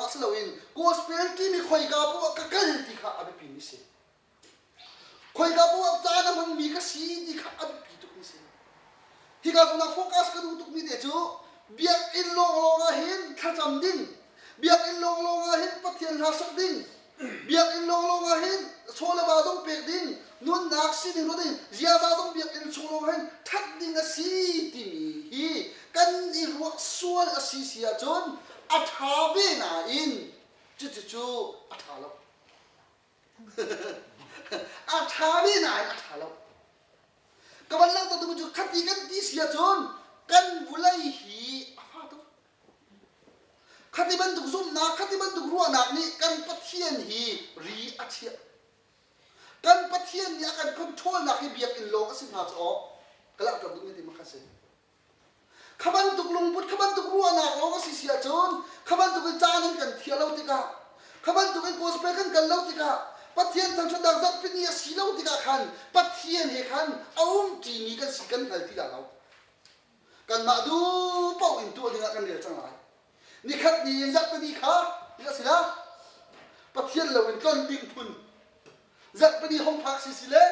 ah si loin gospel timi khoika poah ka kal ti kha a biapi mi si. Khoika poah caan a hmangmi ka si ti kha a biapi tukmi si. Hika zawn ah focus ka duh tukmi te cu biakinn lawnglawng ah hin thlacam ding, biakinn lawnglawng ah hin Pathian hla sak ding, biakinn lawnglawng ah hin chaw le va zong pek ding, nunnak sining ruat ding, ziaza zong biakinn chung lawng hin ṭhat ding a si timi hi kan i ruah sual a si si ahcun a ṭha ve nain cucucu a ṭha lo. A ṭha ve nain a ṭha lo. Ka van langhter duhmi cu khati kan ti si ahcun kan vulei hi a fa tuk. Khati bantuk zumhnak, khati bantuk ruahnak nih kan Pathian hi ri a chiah. Kan Pathian nih a kan controlnak hi biakinn lawng a si hnga cu aw. Ka langhter duhmi ti makha si. Kha bantuk lungput, kha bantuk ruahnak lawng a si si ahcun, kha bantuk in caan in kan thiah lo tikah, kha bantuk in gospel kan kal lo tikah, Pathian thangṭhatnak zarhpini a si lo tikah khan Pathian he khan a umṭimi kan si kan hngal ti dah lo. Kanmah duh paoh in tuah dingah kan rel cang lai. Nikhat ni in zarhpini kha a si la. Pathian lo in tlon ding phun Zarhpini hong phak si si le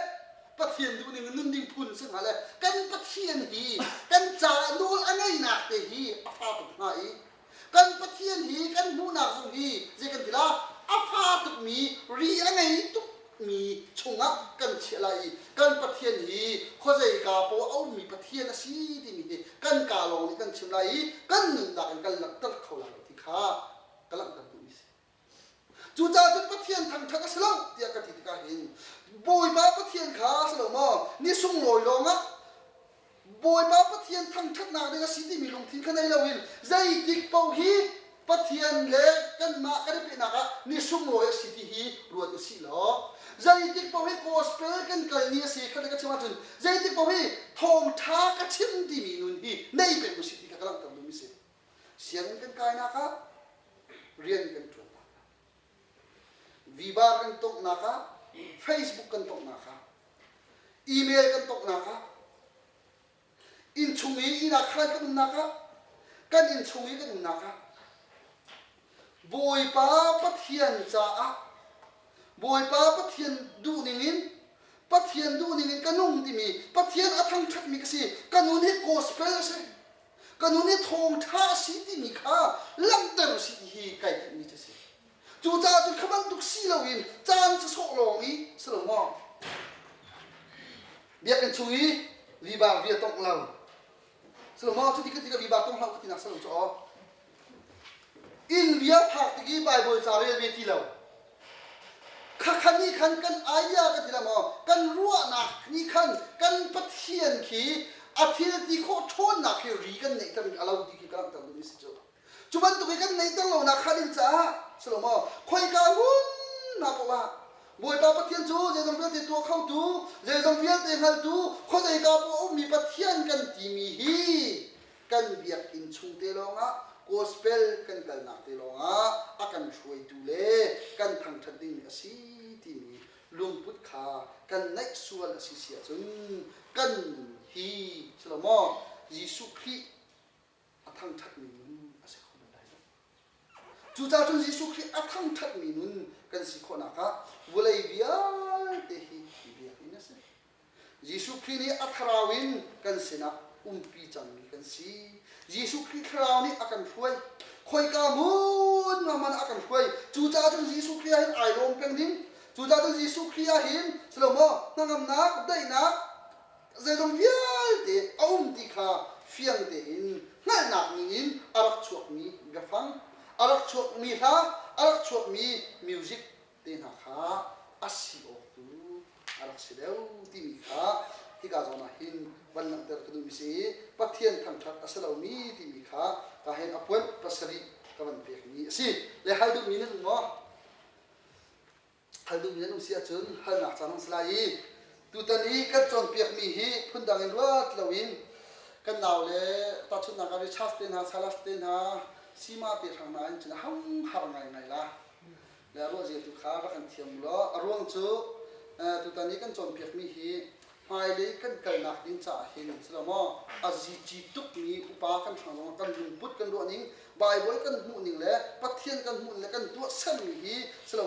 Pathian duhning in nun ding phun si hnga le kan Pathian hi kan caah nawl a ngeihnak te hi a fa tuk hnga i kan Pathian hi kan hmuhnak zong hi zei kan ti la a fa tukmi ri a ngei tukmi chungah kan chiah lai i kan Pathian hi khuazei ka paoh a ummi Pathian a si timi hi kan kaa lawng nih kan chim lai i kan nunnak in kan langhter kho lai lo ti kha ka langhter duhmi si. Cucaah cun Pathian thangṭhat a si lo tiah ka ti tikah hin Bawipa Pathian kha a si lo maw ni sunglawi lawngah Bawipa Pathian thangṭhatnak ding a si timi lungthin kha nei loin zeitik paoh hi Pathian le kanmah kan i pehnak ah ni sunglawi a si ti hi ruat u sih law zeitik paoh hi gospel kan kal ni a si kha ka chim ahcun zeitik paoh hi thawngṭha ka chim timi nun hi nei peng u sih ti kha ka langhter duhmi si. Sianginn kan kainak ah rian kan ṭuannak ah Viber kan tonghnak ah Facebook kan tonghnak ah email kan tonghnak ah innchung i inn ah khan kan umnak ah kan innchung i kan umnak ah Bawipa Pathian caah Bawipa Pathian duhning in Pathian duhning in ka nung timi Pathian a thangṭhatmi ka si ka nun hi gospel a si Ka nu nih thawngṭha a si timi kha langhter u sih ti hi kai timhmi cu a si. Cucaah cun kha bantuk si loin caan sawsawh lawng i si lo maw? Biakinn chung i vibar via tongh lo. Si lo maw? Cuti ka ti ka vibar tong hlah ka tinak si lo cu aw. Inn via phak tik i Bible ca rel ve ti lo. Khakha nih khan kan idea ka ti la maw kan ruahnak nih khan kan Pathian khi a thil ti khawh ṭhawnnak hi ri kan neihter a lo ti khi ka langhter duhmi si cu. Cu bantuk i kan neihter lonak kha ding caah si lo maw khoika hmun hna paoh ah Bawipa Pathian cu zeizong vialte tuah khotu zeizong vialte hngaltu khuazeika paoh a ummi Pathian kan timi hi kan biakinn chung te lawngah gospel kan kalnak te lawngah a kan hruaitu le kan thangṭhat ding a si timi lungput kha kan neih sual a si si ahcun kan nun hi si lo maw Jesuh Khrih a thangṭhatmi nun a si kho bal lai lo. Cucaah cun Jesuh Khrih a thangṭhatmi nun kan si khawhnak ah vawlei vialte hi biakinn a si. Jesuh Khrih nih a thlarau in kan sinah umpi cangmi kan si. Jesuh Khrih thlarau nih a kan hruai. Khoika hmun hmanh a kan hruai. Cucaah cun Jesuh Khrih ah hin ai lawm peng ding. Cucaah cun Jesuh Khrih ah hin si lo maw hnangamnak, daihnak, zeizong vialte a um ti kha fiang tein hngalhnak ningin a rak chuakmi biafang, a rak chuakmi hla, a rak chuakmi music te hna kha a si awk tu a rak si deuh timi kha hika zawn ah hin van langhter ka duhmi si Pathian thangṭhat a si lomi timi kha ka hin a puan pasarih ka van pekmi a si le hal duhmi nan um maw hal duhmi nan um si ahcun halnak caan hong si lai i tutan i kan cawnpiakmi hi phundang in ruat loin kan nau le tahchunhnak ah Richard te hna Salas te hna Sima te hrang hna in cun a hang har ngaingai la le a ruahzia tu kha rak kan thiam law a ruang cu tutan i kan cawnpiakmi hi. Hmailei kan kalnak ding caah hin maw a zici tukmi upa kan hrang zongah kan lungput kan ruahning Baibal kan hmuhning le Pathian kan hmuhning le kan tuahsermi hi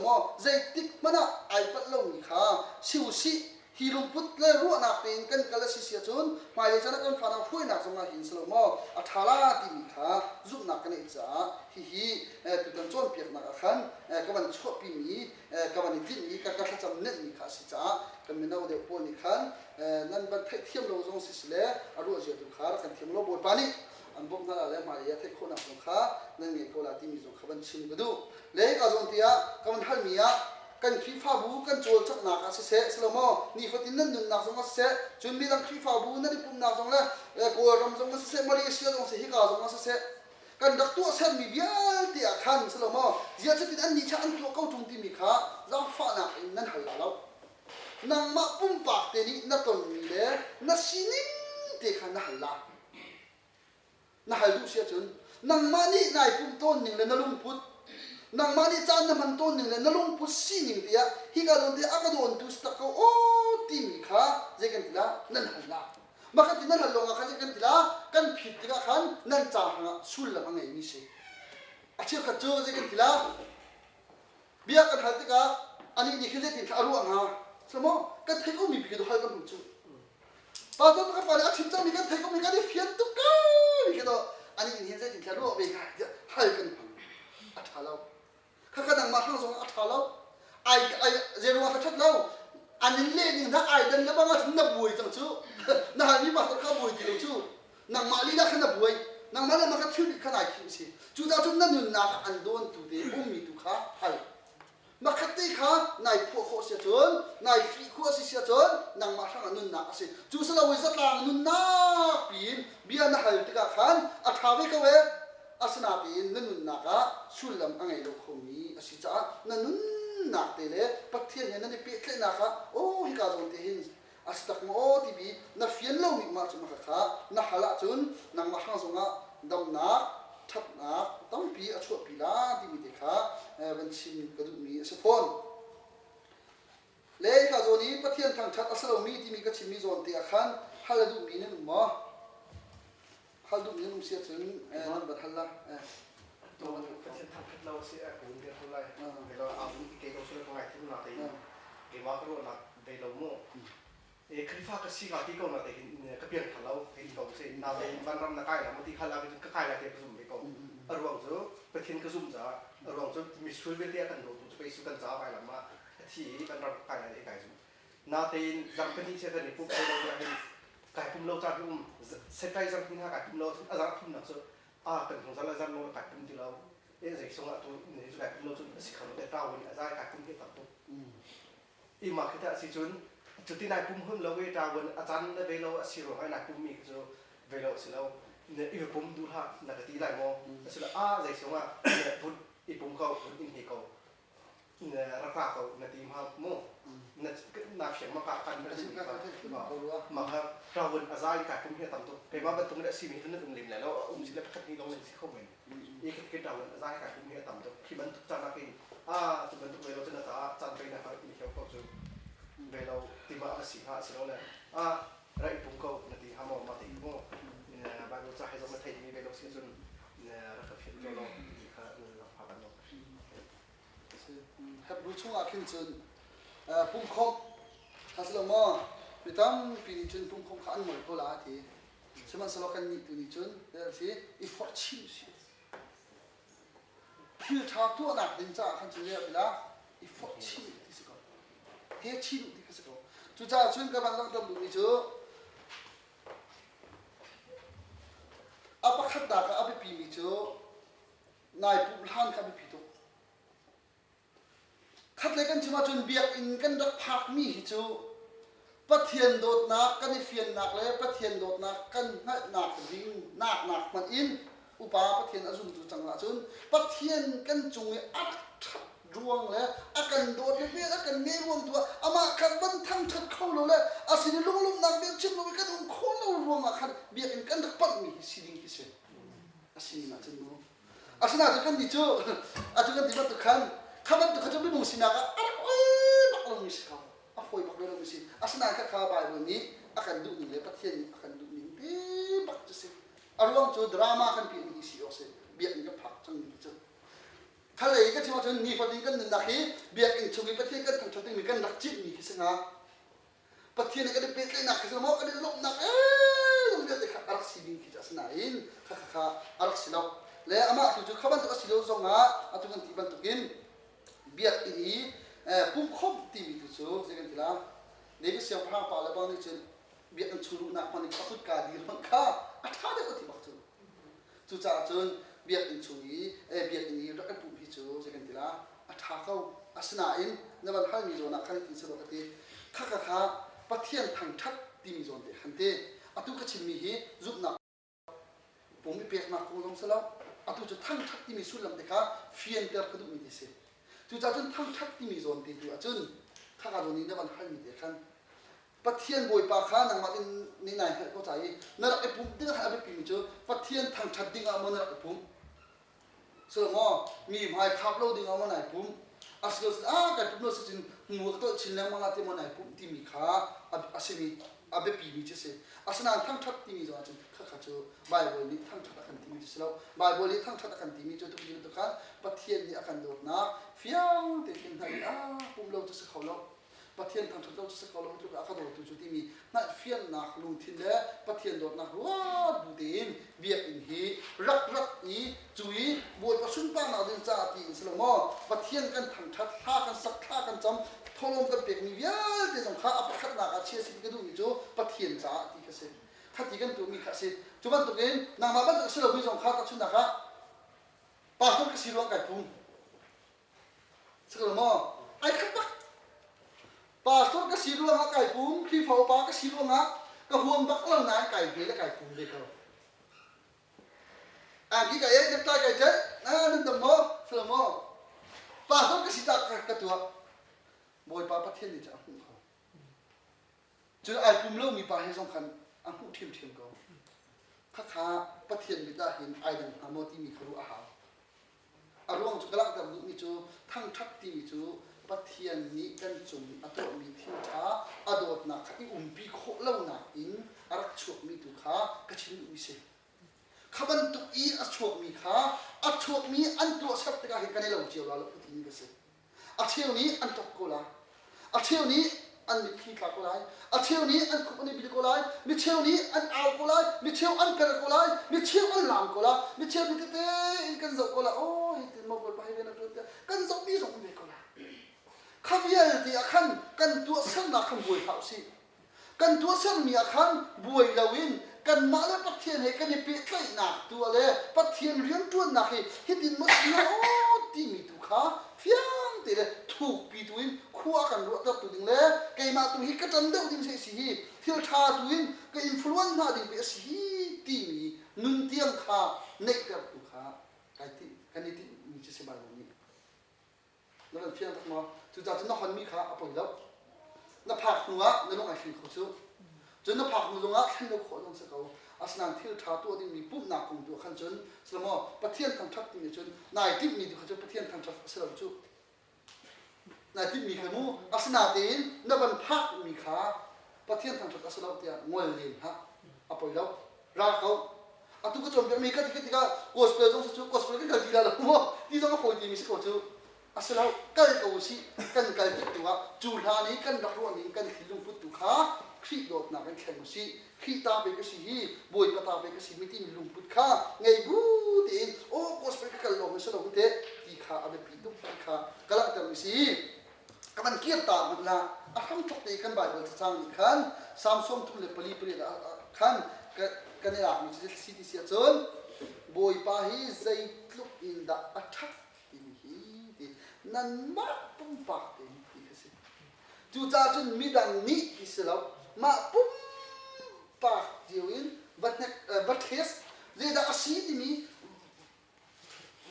maw zeitik hmanh ah ai palh lomi kha si usih hi lungput le ruahnak tein kan kal a si si ahcun hmailei caan ah kan fanau hruainak zongah hin maw a ṭha la timi kha zumhnak ka neih caah hihi tutan cawnpiaknak ah khan ka van chuahpimi ka van i tinhmi ka ka thlacam nenhmi kha a si caah kan mino deuh pawl nih khan nan van theihthiam lo zong si sile a ruah zia tu kha rak kan thiam lo Bawipa nih an bawmh hna le hmailei ah theih khawhnak zong kha nan ngei ko la timi zong kha van chim ka duh. Le ka zawn tiah ka van halmi ah kan Khrihfabu kan cawlcanghnak ah siseh silomaw nifatin nan nunnak zong ah siseh cun midang Khrihfabu nan i pumhnak zong le Kawlram zong ah siseh Malaysia zong siseh hika zong ah siseh kan rak tuahsermi vialte ah khan si lo maw ziah cutin annih kha an tuah ko ṭung timi kha zaangfahnak in nan hal la lo nangmah pumpak te nih na tonmi le na sining te kha na hal la na hal duh si ahcun nangmah nih nai pum tawn ning le na lungput nangmah nih caan na hman tawn ning le na lungput sining tiah hika zawn te a ka dawntu si tak ko aw timi kha zei kan ti la nan hal la Mah ti nan hal lawngah khan kan ti la kan phit tikah khan nan ca hrangah sullam a ngeimi si. A cheukhat cu zei kan ti la bia kan hal tikah anih nih khin zeitin a ruah hnga samaw kan theih ko mi pi hal kan hmu cu. Pastor ka pa nih a chim cangmi kan theih ko mi kan i fian tuk ko mi khi to anih nih hin zeitin thla ruah ve hnga tiah hal kan hmang. A ṭha lo. Khakha nangmah hrang zong a ṭha lo. Ai ai zeiruang ah ṭhat lo. An in leh ning hna ai dan le bang ah na buai cang cu. Na halmi pastor kha buai ti lo cu. Nangmah lila kha na buai. Nangmah le mah kha thil kha nai thim si. Cucaah cun na nunnak ah an dawntu te ummi tu kha hal. Makhat te kha nai phuah khawh si ahcun, nai fih khawh si si ahcun nangmah hrang ah nunnak a si. Cu si lo i zatlang nunnak piin bia na hal tikah khan a ṭha ve ko ee. Asinain na nunnak ah sullam a ngei lo khomi a si caah na nunnak te le Pathian he nan i pehtlaihnak ah aw hika zawn te hin a si tak maw aw timi na fian lomi mah cu maka kha na hal ahcun nangmah hrang zongah damnak ṭhatnak tampi a chuahpi la timi te kha van chim ka duhmi a si fawn. Le hika zawn i Pathian thangṭhat a si lomi timi ka chimmi zawn te ah khan hal a duhmi nan um maw? Hal duh nan um si ahcun nan van hal la. Pathian thangṭhat lo si a kun dir ko lai. Velo au nih kei ko sule ka ngai thim na te keimah ka ruahnak ve lo mu. E Khrihfa ka si ka ti ko na te hin ka piang thar lo hei ti ko si. Na te vanram na kai la mu ti khal la ka kai la te ka zum ve ko. A ruang cu Pathian ka zum caah a ruang cu misual vialte a kan dawtu cu pei su kan ca vai lam ah a thi i vanram ka kai lai te kai zum. Natein zarhpini chia kan i pumh lo tiah hin kai pum lo caan hi um setai zarhpini ha kai pum lo a zarh thumnak cu a kan hung zal a zar lo kai pum ti lo e zei sung ah tu ne cu kai pum lo cun a si kho lo te tau in a zai kai pum hi tam tuk i ma khi ta si cun cuti nai pum hun lo i tawun a caan na ve lo a si ruang ai nai pum mi cu ve lo si lo ne i pum duh hlah na ka ti lai maw a si lo a zei sung ah vun i pum ko vun in hi ko rak ra ko na ti ma mu na na fiang ma ka kan na chim ka ma ha rawun azai ka kum hi tam tuk keima bantuk le si mi hin um lim le lo um si le pakhat ni long si kho men i ke ke rawun azai ka kum hi tam tuk khi bantuk chan akin a cu bantuk ve lo cun ta chan pe na har mi kheu ko cu ve lo ti ma a si ha si lo le a rai pum ko na ti ha mo ma ti mo Bible ca he zong na thei mi ve lo si cun rak ka fian ko lo ti kha na pha kan lo Hebrew chungah khin cun pumkhawmh kha si lo maw? Mi tampi nih cun pumkhawmh kha an ngol ko la a ti. Sihmanhsehlaw kannih tu nih cun si i forh chin usih. Thil ṭha tuahnak ding caah khan cun zei ah ti i forh chin ti si ko. He chin ti kha si ko. Cucaah cun ka van langhter duhmi cu a pakhatnak ah a biapimi cu nai pumh hlan kha biapi tuk. Khatlei kan chim ahcun biakinn kan rak phakmi hi cu Pathian dawtnak kan i fiannak le Pathian dawtnak kan hngalhnak ding naknak hmanh in upa Pathian a zumtu cang ahcun Pathian kan cung i a rak ṭhat ruang le a kan dawt le vel a kan ngei ruang tu ah amah kha van thangṭhat kho lo le a sin i lunglawmhnak bia chim lo i kan um khawh lo ruangah khan biakinn kan rak panhmi hi si ding hi si. A sining ahcun mu. Asinain kan nih cu atu kan ti bantuk khan kha bantuk kha cu minung sinak ah a rak ol bak lomi si ko. A fawi bak lo mi si. Asinain khakha Bible nih a kan duh ning le Pathian nih a kan duh ning te bak cu si. A ruang cu drama kan piah mi hi si awk si. Biakinn kan phak cang mi cu. Khalei ka chim ahcun nifatin kan nunnak hi biakinn chung i Pathian kan thangṭhat dingmi kan rak cimmi khi si hnga. Pathian he kan i pehtlaihnak khi si maw kan i lawmhnak ee vialte kha a rak si ding khi cu a si nain kha kha kha a rak si lo. Le amah tu cu kha bantuk a si lo zongah atu kan ti bantukin biakinn i pumkhawmh timi tu cu zei kan ti la David siangpahrang pa le bang nih cun biakinn chung luhnak hmanh in a kutka dir hmanh kha a ṭha deuh a ti bak cu. Cucaah cun biakinn chung i biakinn i rak i pumh hi cu zei kan ti la a ṭha ko. Asinain na van halmi zawn ah khan hitin si rua ka ti. Khakha kha Pathian thangṭhat timi zawn te khan ti. Atu ka chimmi hi zumhnak pum i peknak kong zong si lo. Atu cu thangṭhat timi sullam te kha fianter ka duhmi ti si. Cucaah cun thangṭhat timi zawn te tu ahcun khakha zawn i na van halmi te khan Pathian Bawipa kha nangmah in nih nai hngalh ko ca i na rak i pumh ding ah a biapimi cu Pathian thangṭhat ding ah maw na rak i pumh? So maw mi hmai khap lo ding ah maw nai pumh? Asilo ah kai pumh lo si cun hmu ka tolh chin lengmang ah ti maw nai pumh timi kha a simi a biapimi cu si. Asinain thangṭhat timi zong ahcun khakha cu Bible nih thangṭhat a kan timi cu si lo. Bible nih thangṭhat a kan timi cu tuk tu kha Pathian nih a kan dawtnak fiang tein kan hngalh i ah pum lo cu si kho lo. Pathian thangṭhat lo cu si ko lo tluk a ka dawtu cu timi hngalhfiannak lungthin le Pathian dawtnak ruat bu tein biakinn hi rak rak i cu i Bawipa sunparnak ding caah tiin si lo maw Pathian kan thangṭhat thla kan sak thla kan cam tholawm kan pekmi vialte zong kha a pakhatnak ah chia si ti ka duhmi cu Pathian caah ti kha si khati kan tuahmi kha a si cu bantukin nangmah bantuk a si lomi zong kha tahchunhnak ah pastor ka si ruang kai phung Si maw? Ai khat bak. Pastor ka si ruangah kai pum, Khrihfa upa ka si ruangah ka huam bak lo nain kai ve le kai pum ve ko. Angki ka e, necktie kai ṭet, na nan dam maw? Si lo maw? Pastor ka si ta ka tuah. Bawipa Pathian nih cun a hmuh ko. Cun ai pum lomi pa he zong khan a hmuh ṭhiamṭhiam ko. Khakha Pathian mit ah hin ai dang hnga maw timi kha ruah a hau. A ruang cu ka langhter duhmi cu thangṭhat timi cu Pathian nih kan cung a tuahmi thil ṭha a dawtnak kha i umpi khawh lonak in a rak chuakmi tu kha ka chim duhmi si. Kha bantuk i a chuakmi kha a chuakmi an tuahser tikah hin kan i lo cio la lo timi ka si. A cheu nih an ṭap ko lai. A cheu nih an mitthli tla ko lai. A cheu nih an khup an i bil ko lai. Mi cheu nih an au ko lai. Mi cheu an per ko lai. Mi cheu an laam ko lai. Mi cheu nih tete in kan zoh ko lai. Oh, hi tin maw Bawipa hi rian a ṭuan tiah kan zohmi zong um ve ko lai. Kha vialte ah khan kan tuahsernak khan buai hlah usih. Kan tuahsermi ah khan buai loin kanmah le Pathian he kan i pehtlaihnak tu le Pathian rianṭuannak hi hitin maw si aw timi tu kha fiang te le thukpi tu in khua kan ruahter tu ding le keimah tu hi ka ṭan deuh ding si si hi thil ṭha tu in ka influence hna ding pe a si hi timi nun tiang kha neihter tu kha kai ti kan i tinh mi cu si Bible nih Na van fiang tak maw? Cucaah cun na honmi kha a poi lo. Na phak hnu ah na lung ai hring kho cu. Cun na phak hnu zongah thlen lo khawh zong si ko. Asinain thil ṭha tuah dingmi pumhnak kong tu ah khan cun maw Pathian thangṭhat timi cun nai timhmi tu kha cu Pathian thangṭhat a si lo cu. Nai timhmi kha mu asinain na van phakmi kha Pathian thangṭhat a si lo tiah ngol len hlah. A poi lo. Ra ko. Atu ka cawnpiakmi ka ti tikah gospel zong si cu gospel kan kal ti la lo maw ti zong a fawi timi si ko cu a si lo kal ko usih kan kal tik tu ah cu hlan i kan rak ruah ning kan thinlung put tu kha Khrih dawtnak in thleng usih Khrih ta ve ka si hi Bawipa ta ve ka si mi timi lungput kha ngei bu tein aw gospel ka kal lawng hi si lo te ti kha a biapi tuk ti kha ka langhter mi si ka van kir ta hmanh la a hramthok te kan Bible cacang nih khan Psalm 34 khan kan i lakmi cu si ti si ahcun Bawipa hi zeitluk in dah a ṭhat timi hi ti nanmah pumpak tein ti kha si. Cucaah cun midang nih ti si lo mah pumpak cio in va hnek va test zeidah a si timi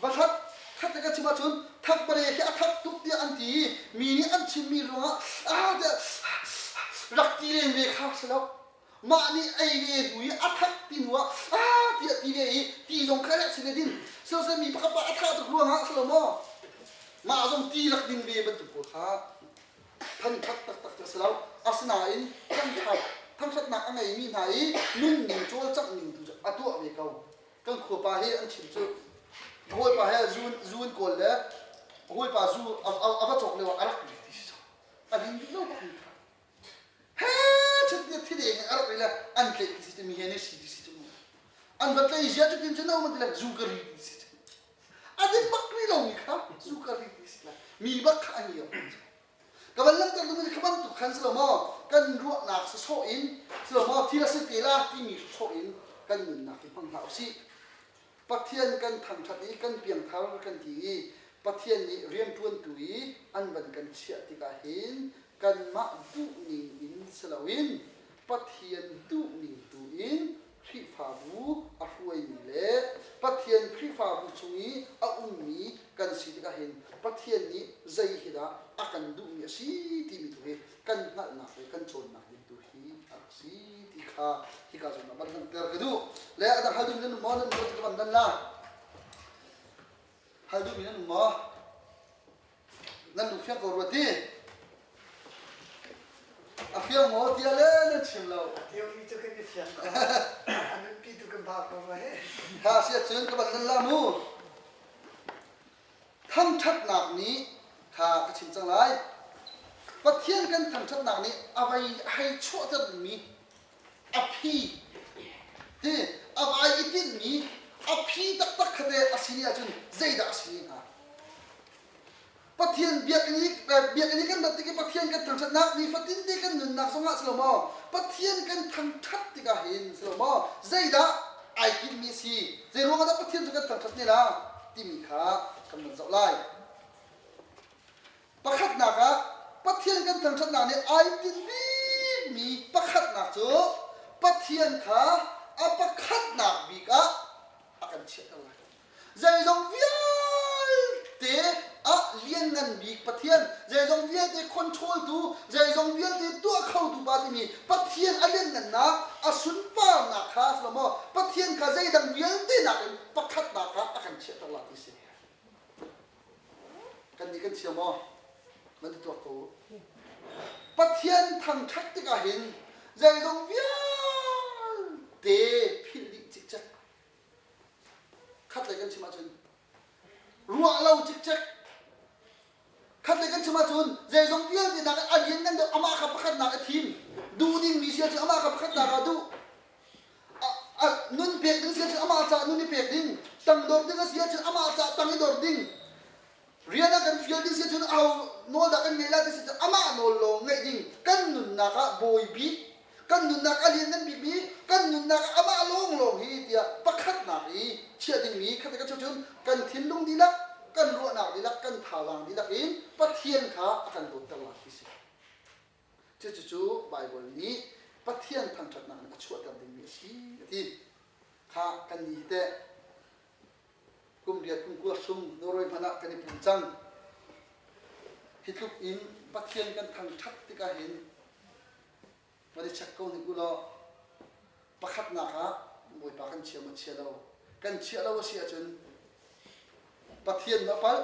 Va hlat khat le ka chim ahcun thakpare khi a thak tuk tiah an ti i mi nih an chimmi ruangah ah tiah rak ti len ve kha si lo. Mah nih ei ve hnu i a thak ti hnu ah ah tiah ti ve i ti zong kha rak si ve din. Sihmanhsehlaw mi pakhat pa a thah tuk ruangah si lo maw? Mah zong ti rak din ve bantuk pawl kha. Thangṭhat taktak cu a si lo. Asinain thangṭhat thangṭhatnak a ngeimi hna i nunning cawlcangh ning tu cu a tuah ve ko. Kan khuapa hi an chim cu hawipa he zu zu an kawl le hawipa zu a va cawk lio ah a rak ri ti si a ring lo bak mi kha he chut ni thi deng a rak ri le an tleih ti si mi he ne si ti si cu an va tlei zia cu tin cu no man ti le zu ka ri ti si a ding bak ri lo mi kha zu ka ri ti si la mi bak kha an i Ka van langhter ding kha bantuk khan si lo maw kan ruahnak sawsawh in si lo maw thil a si te la timi sawsawh in kan nunnak hi hmang hlah usih. Pathian kan thangṭhat i kan piangthar kan ti i Pathian nih rianṭuantu i an van kan chiah tikah hin kanmah duhning in si loin Pathian duhning tu in Khrihfabu a hruaimi le Pathian Khrihfabu chung i a ummi kan si tikah hin Pathian nih zei hi dah a kan duhmi a si timi tu hi kan hngalhnak le kan cawnnak ding tu hi a rak si ti kha hika zawn ah van langhter ka duh. Le a dang hal duhmi nan um maw? Nan ruat ka van dan la. Hal duhmi nan um maw? Nan lung fiang ko rua ti. A fiang maw tiah le nan chim lo. Theory cu kan i fiang ko. A nunpi tu kan bak ko rua he. Ha si ahcun ka van nan la mu. Thangṭhatnak nih kha ka chim cang lai. Pathian kan thangṭhatnak nih a vei a hei chuahter dingmi a phi hi a vai i tinhmi a phi taktak kha teh a si ahcun zeidah a si hnga? Pathian biakinn i biakinn i kan rat tik i Pathian kan thangṭhatnak nifatin te kan nunnak zongah si lo maw Pathian kan thangṭhat tikah hin si lo maw zeidah ai tinhmi a si zei ruangah dah Pathian cu kan thangṭhat ne la timi kha kan van zoh lai. Pakhatnak ah Pathian kan thangṭhatnak nih ai tinh bikmi pakhatnak cu Pathian kha a pakhatnak bik ah a kan chiahter lai. Zeizong vialte ah lianngan bik Pathian, zeizong vialte controltu, zeizong vialte tuah khotu pa timi Pathian a lianngannak, a sunparnak kha si lo maw Pathian kha zeidang vialte nakin pakhatnak ah a kan chiahter lai ti si. Kannih kan chia maw? Nan i tuak ko u. Pathian thangṭhat tikah hin zeizong vialte philh dih cikcek. Khatlei kan chim ahcun ruah lo cikcek. Khatlei kan chim ahcun zeizong vialte nak a lian ngan deuh amah kha pakhatnak a thim. Duh dingmi si ahcun amah kha pakhatnak ah duh. Nun pek ding si ahcun amah caah nun i pek ding. Tangdor ding a si ahcun amah caah tang i dor ding. Rian a kan fial ding si ahcun aho nawl dah kan ngei lai ti si ahcun amah nawl lawng ngaih ding. Kan nunnak ah bawi bik, kan nunnak a lianngan bikmi, kan nunnak ah amah lawnglawng hi tiah pakhatnak i chiah dingmi khat ka cun kan thinlung dihlak, kan ruahnak dihlak, kan thazaang dihlak in Pathian kha a kan dawtter lai ti si. Cucu Baibal nih Pathian thangṭhatnak in a chuahter dingmi a si a ti. Kha kan ni teh kum riat kum kua sung Norway hmanh ah kan i pum cang. Hi tluk in Pathian kan thangṭhat tikah hin van i check ko hnik u law pakhatnak ah Bawipa kan chia maw chia lo. Kan chiah lo a si ahcun Pathian maw a palh,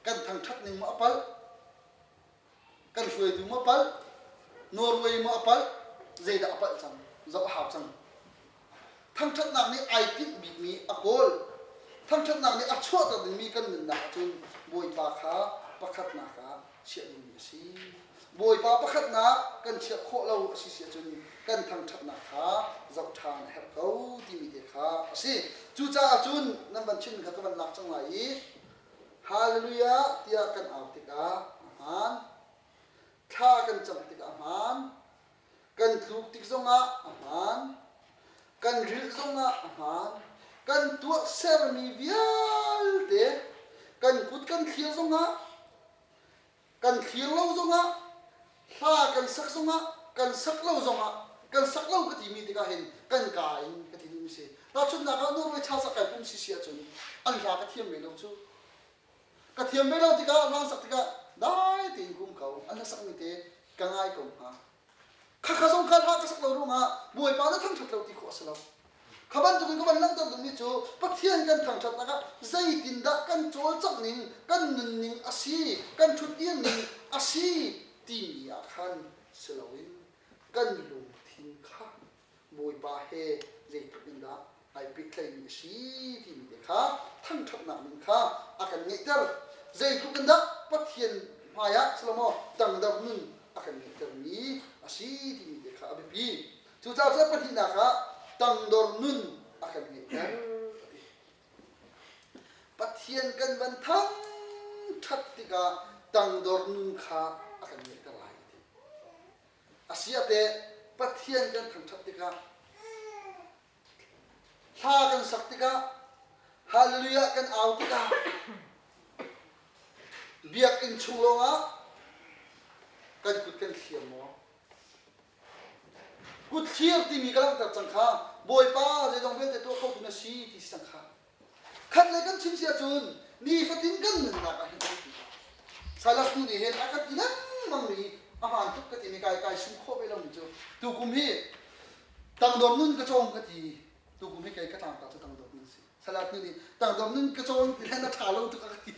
kan thangṭhat ning maw a palh, Kan hruaitu maw palh? Norway maw a palh? Zeidah a palh cang? Zoh a hau cang. Thangṭhatnak nih ai tinh bikmi a kawl. Thangṭhatnak nih a chuahter dingmi kan nunnak ahcun Bawipa kha pakhatnak ah chiah dingmi a si. Bawipa pakhatnak kan chiah khawh lo a si si ahcun kan thangṭhatnak kha zoh ṭhan a herh ko timi te kha a si. Cucaah cun nan van chimmi kha ka van lak cang lai i Hallelujah tiah kan au tikah a hmaan. Thla kan cam tikah a hmaan. Kan tluk tik zongah a hmaan. Kan rilh zongah a hmaan. Kan tuahsermi vialte kan kut kan thlir zongah kan thlir lo zongah hla kan sak zongah kan sak lo zongah kan sak lo ka timi tikah hin kan ka in ka ti duhmi si tahchunhnak ah Norway cha sak kai pum si si ahcun an hla ka thiam ve lo cu ka thiam ve lo tikah hla sak tikah dai tein kum ko an hla sakmi te ka ngai ko hnga Khakha zong kha hla ka sak lo ruangah Bawipa na thangṭhat lo ti khawh a si lo. Kha bantukin ka van langhter duhmi cu Pathian kan thangṭhatnak ah zeitindah kan cawlcangh ning, kan nunning a si, kan ṭhutdir ning a si. timi ah khan si loin kan lungthin kha Bawipa he zeitluk in dah ai pehtlaimi a si timi te kha thangṭhatnak min kha a kan ngeihter. Zeitluk in dah Pathian hmaiah Salomo tangdar nun a kan ngeihtermi a si timi te kha a biapi. Cucaah cun pahnihnak ah tangdor nun a kan ngeihter a ti. Pathian kan van thangṭhat tikah tangdor nun kha a kan ngeihter lai a ti. Asiah Pathian kan thangṭhat tikah hla kan sak tikah hallelujah kan au tikah biakinn chung lawngah kan kut kan thlir maw? Kut thlir timi ka langhter cang kha Bawipa zeizong vialte tuah khotu na si ti si cang kha. Khat le kan chim si ahcun nifatin kan nunnak ah hin kan ti. Silas nu nih hin a ka ti lengmang mi a hmaan tuk ka ti mi kai kai sum khawh ve lomi cu tukum hi tangdor nun ka cawng ka ti tukum hi kei ka tlangta cu tangdor nun si. Salat nu nih tangdor nun ka cawn ti le na ṭha lo tuk a ka ti.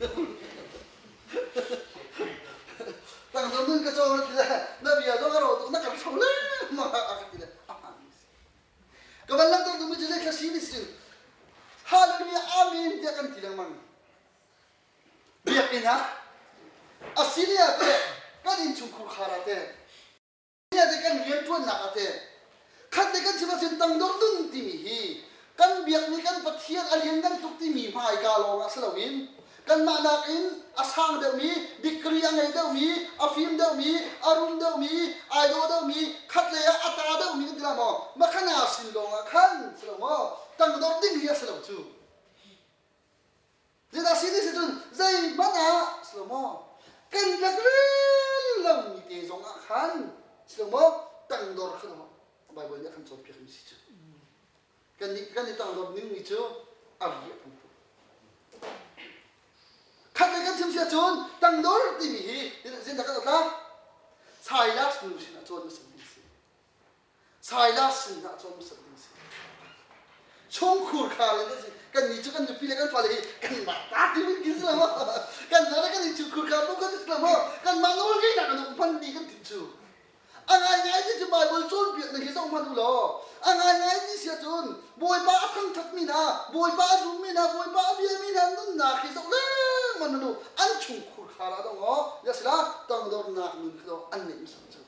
Tangdor nun ka cawn ti le na bia zong a ro tuk na kan hro lengmang a ka ti le a hmaan mi si. Ka van langhter duhmi cu zei thla si ni si Hallelujah Amen tiah kan ti lengmang. Biakinn ah Asilia te kan innchungkhur khar ah te te kan rianṭuannak ah teh khat le kan chim ahcun tangdor nun timi hi kan biakmi kan Pathian a lianngan tuk timi hmaika lawng ah si loin kanmah nakin a sang deuhmi degree a ngei deuhmi a fim deuhmi a rum deuhmi ai dawh deuhmi khat lei ah a ta deuhmi kan ti la maw makhana sin lawng ah khan si lo maw tangdor ding hi a si lo cu Zeidah si ti si cun zeihmanh ah si lo maw kan rak rel lomi te zong ah khan si lo maw tangdor kha maw Baibal nih a kan cawnpiak mi si cu kan nih kan i tangdor ning mi cu a ri a tam tuk khat le kan chim si ahcun tangdor timi hi zeidah kan tla Silas nu sin ah cawn hmasa ding si Silas sin ah cawn hmasat ding si. Chungkhur khar in si. Kan nih cu kan nupi le kan fale hi kan mah ta ti min kin si lo maw? Kan mah le kan innchungkhur khar bu kan si lo maw? Kan mah nawl ngeihnak kan um hman ni kan tin cu. A ngaingai ti cu Bible cawnpiak ning hi zoh hmanh u law a ngaingai ti si ahcun Bawipa a thangṭhatmi hna, Bawipa a zummi hna, Bawipa a biami hna nunnak hi zoh lengmang hmanh u. An chungkhur khar ah dong aw, ya sila tangdornak nun kha an neih hmasat cu.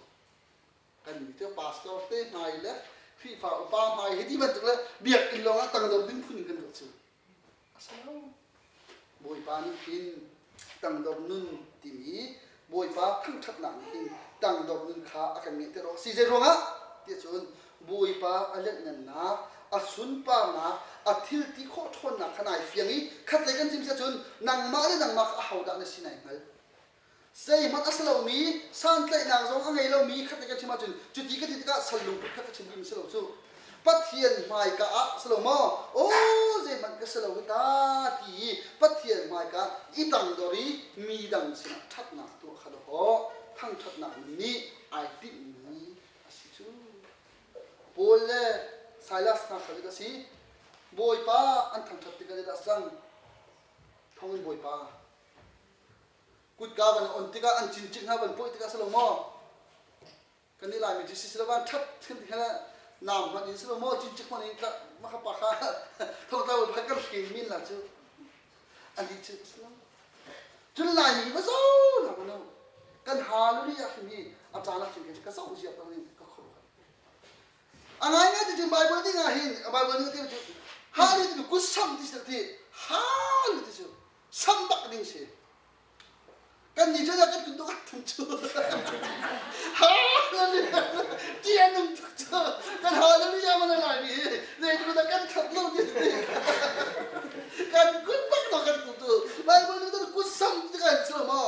Kan nih cu pastor te hmai le Khrihfa upa hmai hi ti bantuk le biakinn lawng ah tangdor ding phun in kan ruah cu. A si lo. Bawipa nih hin tangdor nun timi Bawipa thangṭhatnak nih hin tangdor nun kha a kan ngeihter awk si. Zei ruangah? Tiah cun Bawipa a lianhngannak, a sunparnak, a thil ti khawh ṭhawnnak kha nai fiang i khatlei kan chim si ahcun nangmah le nangmah kha ahodah na si nai hngal. Zeihmanh a si lomi, santlaihnak zong a ngei lomi khat kan chim ahcun cuti ka ti tikah sal lungput kha ka chim ding si lo cu. Pathian hmaika ah si lo maw? Aw zeihmanh ka si lo hi ta ti i Pathian hmaika i tangdor i mi dang sinah ṭhatnak tuah kha dawh thangṭhatnak nun nih ai tinhmi a si cu. Paul le Silas hna kha a si. Bawipa an thangṭhat tikah zeidah a cang? Thawngin Bawipa Kutka van on tikah an cincik hna van pawih tikah si lo maw? Kan nih Laimi cu si lo van ṭhat kan ti kha naam hmanh in si lo maw cincik hmanh in maka pa kha thongtla pakhat kan hrin min la cu ani cu si lo. Cun Laimi va zo na manu kan hallelujah hrim hi a caan ah cun ka zoh zia tang in ka khor a ngaingai ti cu Bible ding ah hin Bible ning ti cu hallelujah ti cu kusam ti si ti hallelujah ti cu sam bak ding si kan nih cu kan kun tuk thum cu hallelujah ti an nung tuk cu kan hallelujah mana lai mi nei tu da kan that lo ti kan kun bak no kan tu tu bible nih cun kut sam ti kan chu mo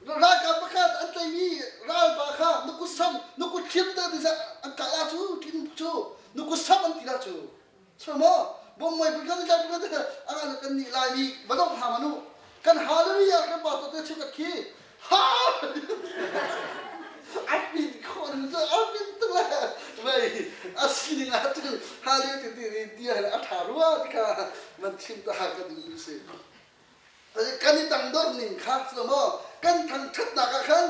ralkap pakhat an tlaimi ralpa kha na kut sam na kut thlim ta ti an kah la cu tin cu na kut sam an ti la cu Maw bom mei pun kan kan kan anga kan nih lai mi badong ha manu kan hallelujah kan pa to te chukat khi ha apin khon cu apin tu le vei asining ah cun hallelujah ti ti ti a tha rua ti kha man chim ta ha ka ding si kan i tangdor ning kha maw kan thangthatnak ah khan.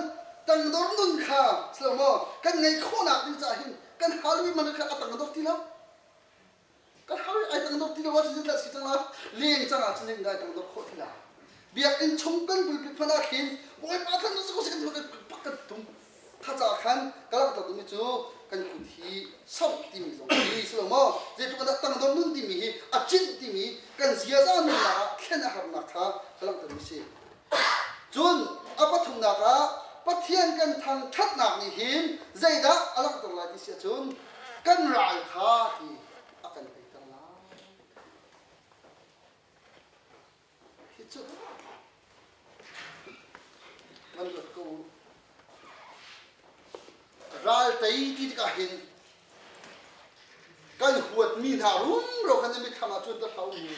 Tangdor nun kha si lo maw kan ngeih khawhnak ding caah hin kan hallelujah man kha a tangdor ti lo. Kan hal ai tangdor ti lo ah cun si cang la leng cang ah cun ai tangdor khawh ti la. Biakinn chung kan pulpit hmanh ah khin Bawipa than cu si kan pak kan tum. Thaca khan ka langhter duhmi cu kan kut hi samh timi zong hi si lo maw zeitluk in dah tangdor nun timi hi a cinh timi kan ziaza nunnak ah thlen a harnak kha ka langhtermi si. Cun a pathumnak ah Pathian kan thangṭhatnak nih hin zeidah a langhter lai ti si ahcun kan ral kha ti a kan teiter lai. Hi cu van ruat ko u. Ral tei ti tikah hin kan huatmi hna rumro khan na mitthlam ah cuanter hlah u.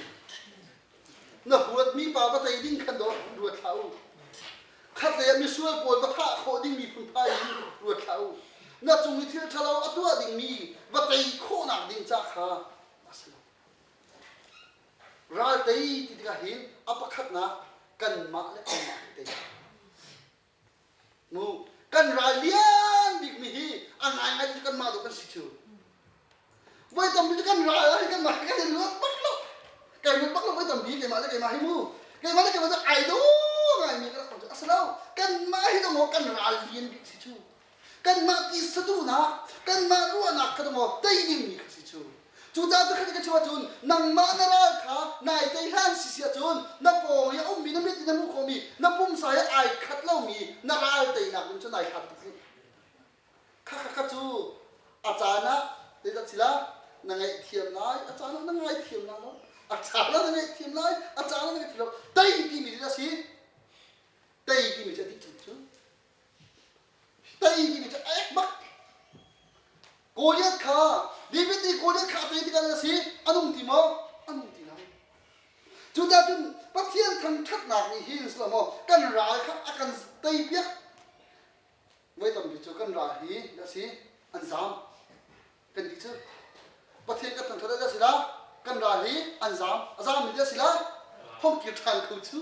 Na huatmi pa va tei ding khan dawh ruat hlah u. Khatlei ah misual pawl va thah khawh dingmi phunphai in ruat hlah u. Na cung i thil ṭhalo a tuah dingmi va tei khawhnak ding ca kha a si lo. Ral tei ti tikah hin a pakhatnak kanmah le kanmah tei. Mu kan ral lian bikmi hi a ngaingai cu kanmah dawh kan si cu. Voi tampi cu kan ral hi kanmah kan i ruat bak lo. Kai ruat bak lo voi tampi keimah le keimah hi mu. Keimah le keimah cu ai do ngaimi ka rak cu a si lo. Kanmah hi dong kan ral lian bik si cu. Kanmah ti saduhnak, kanmah ruahnak kha dong tei dingmi kha si cu. Cucaah cu khat ka chim ahcun nangmah na ral kha nai tei hlan si si ahcun na pawng i a ummi na mit in na hmuh khawhmi na pumsa he ai khat lomi na ral teinak ding cu nai hlat tuk rih. Kha kha kha cu a caan ah zeidah si la na ngaihthiam lai a caan ah na ngaithiam lai lo a caan ah na ngaihthiam lai a caan ah na ngaihthiam lo tei timi cu a si tei timi cu a dih cang cu Tei timi cu a ek bak. Goliath kha David nih Goliath kha a tei tikah a si a nung ti maw? A nung ti lo. Cucaah cun Pathian thangṭhatnak nih hin si lo maw kan ral kha a kan teipiak. Voi tampi cu kan ral hi a si an zaam kan ti cu. Pathian kan thangṭhat a si la kan ral hi an zaam a zaammi a si la hong kir ṭhan kho cu.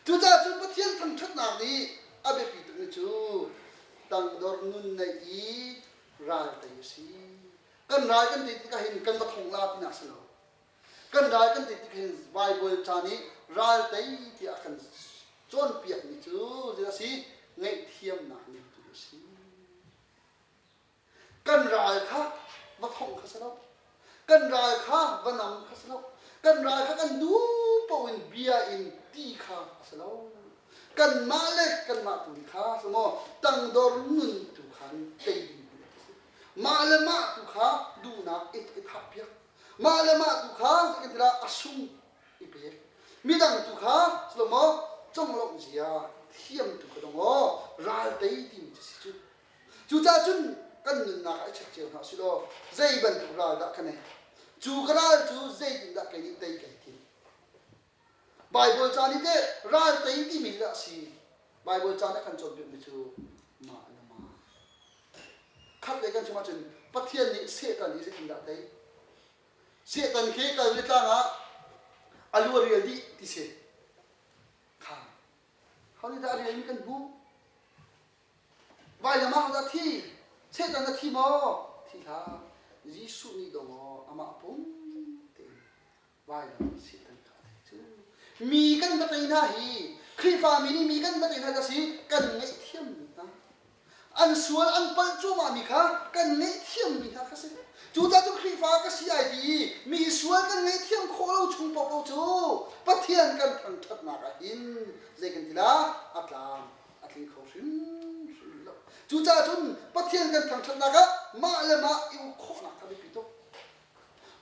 Cucaah cun Pathian thangṭhatnak nih a biapi tukmi cu tangdor nun neih i ral tei a si. Kan ral kan tei tikah hin kan va thong la tinak si lo. Kan ral kan tei tikah hin Baibal ca nih ral tei tiah a kan cawnpiakmi cu zeidah a si? Ngaihthiamnak ning tu a si. Kan ral kha va thongh kha si lo. Kan ral kha va nam kha si lo. Kan ral kha kan duh paoh in bia in ti kha a si lo. Kanmah le kanmah tu kha si maw tangdor nun tu khan tei ding a si. Mah le mah tu kha duhnak i thah piak. Mah le mah tu kha zeitintiah a sung i pek. Midang tu kha si lo maw conglawmh zia thiam tu kha dong aw ral tei timi cu si cu. Cucaah cun kan nunnak ah i check cio hna usih law zei bantuk ral dah ka nei? Cu ka ral cu zeitindah kei nih tei kai tim? Baibal ca nih teh ral tei timi dah a si? Baibal ca nih a kan cawnpiakmi cu mah le mah. Khat lei kan chim ahcun Pathian nih Satan hi zeitindah a tei? Satan khi Kalvary tlang ah a lu a rial dih ti si. Kha. Ho nih dah a rialmi kan hmuh? Vailam ah dah thi? Satan na thi maw? Thi hlah. Jesuh nih dong aw amah pum tein vailam Satan kha a thei cu. Mi kan va tei hna hi Khrihfa mi nih mi kan va tei hna ka si kan ngaihthiam mi hna. An sual an palh cuahmah mi kha kan ngaihthiam mi hna kha si. Cucaah cu Khrihfa ka si ai ti i mi sual kan ngaihthiam khawh lo chung paohpaoh cu Pathian kan thangṭhatnak ah hin zei kan ti la a tlam a tling kho hrimhrim lo. Cucaah cun Pathian kan thangṭhatnak ah mah le mah i uk khawhnak kha biapi tuk.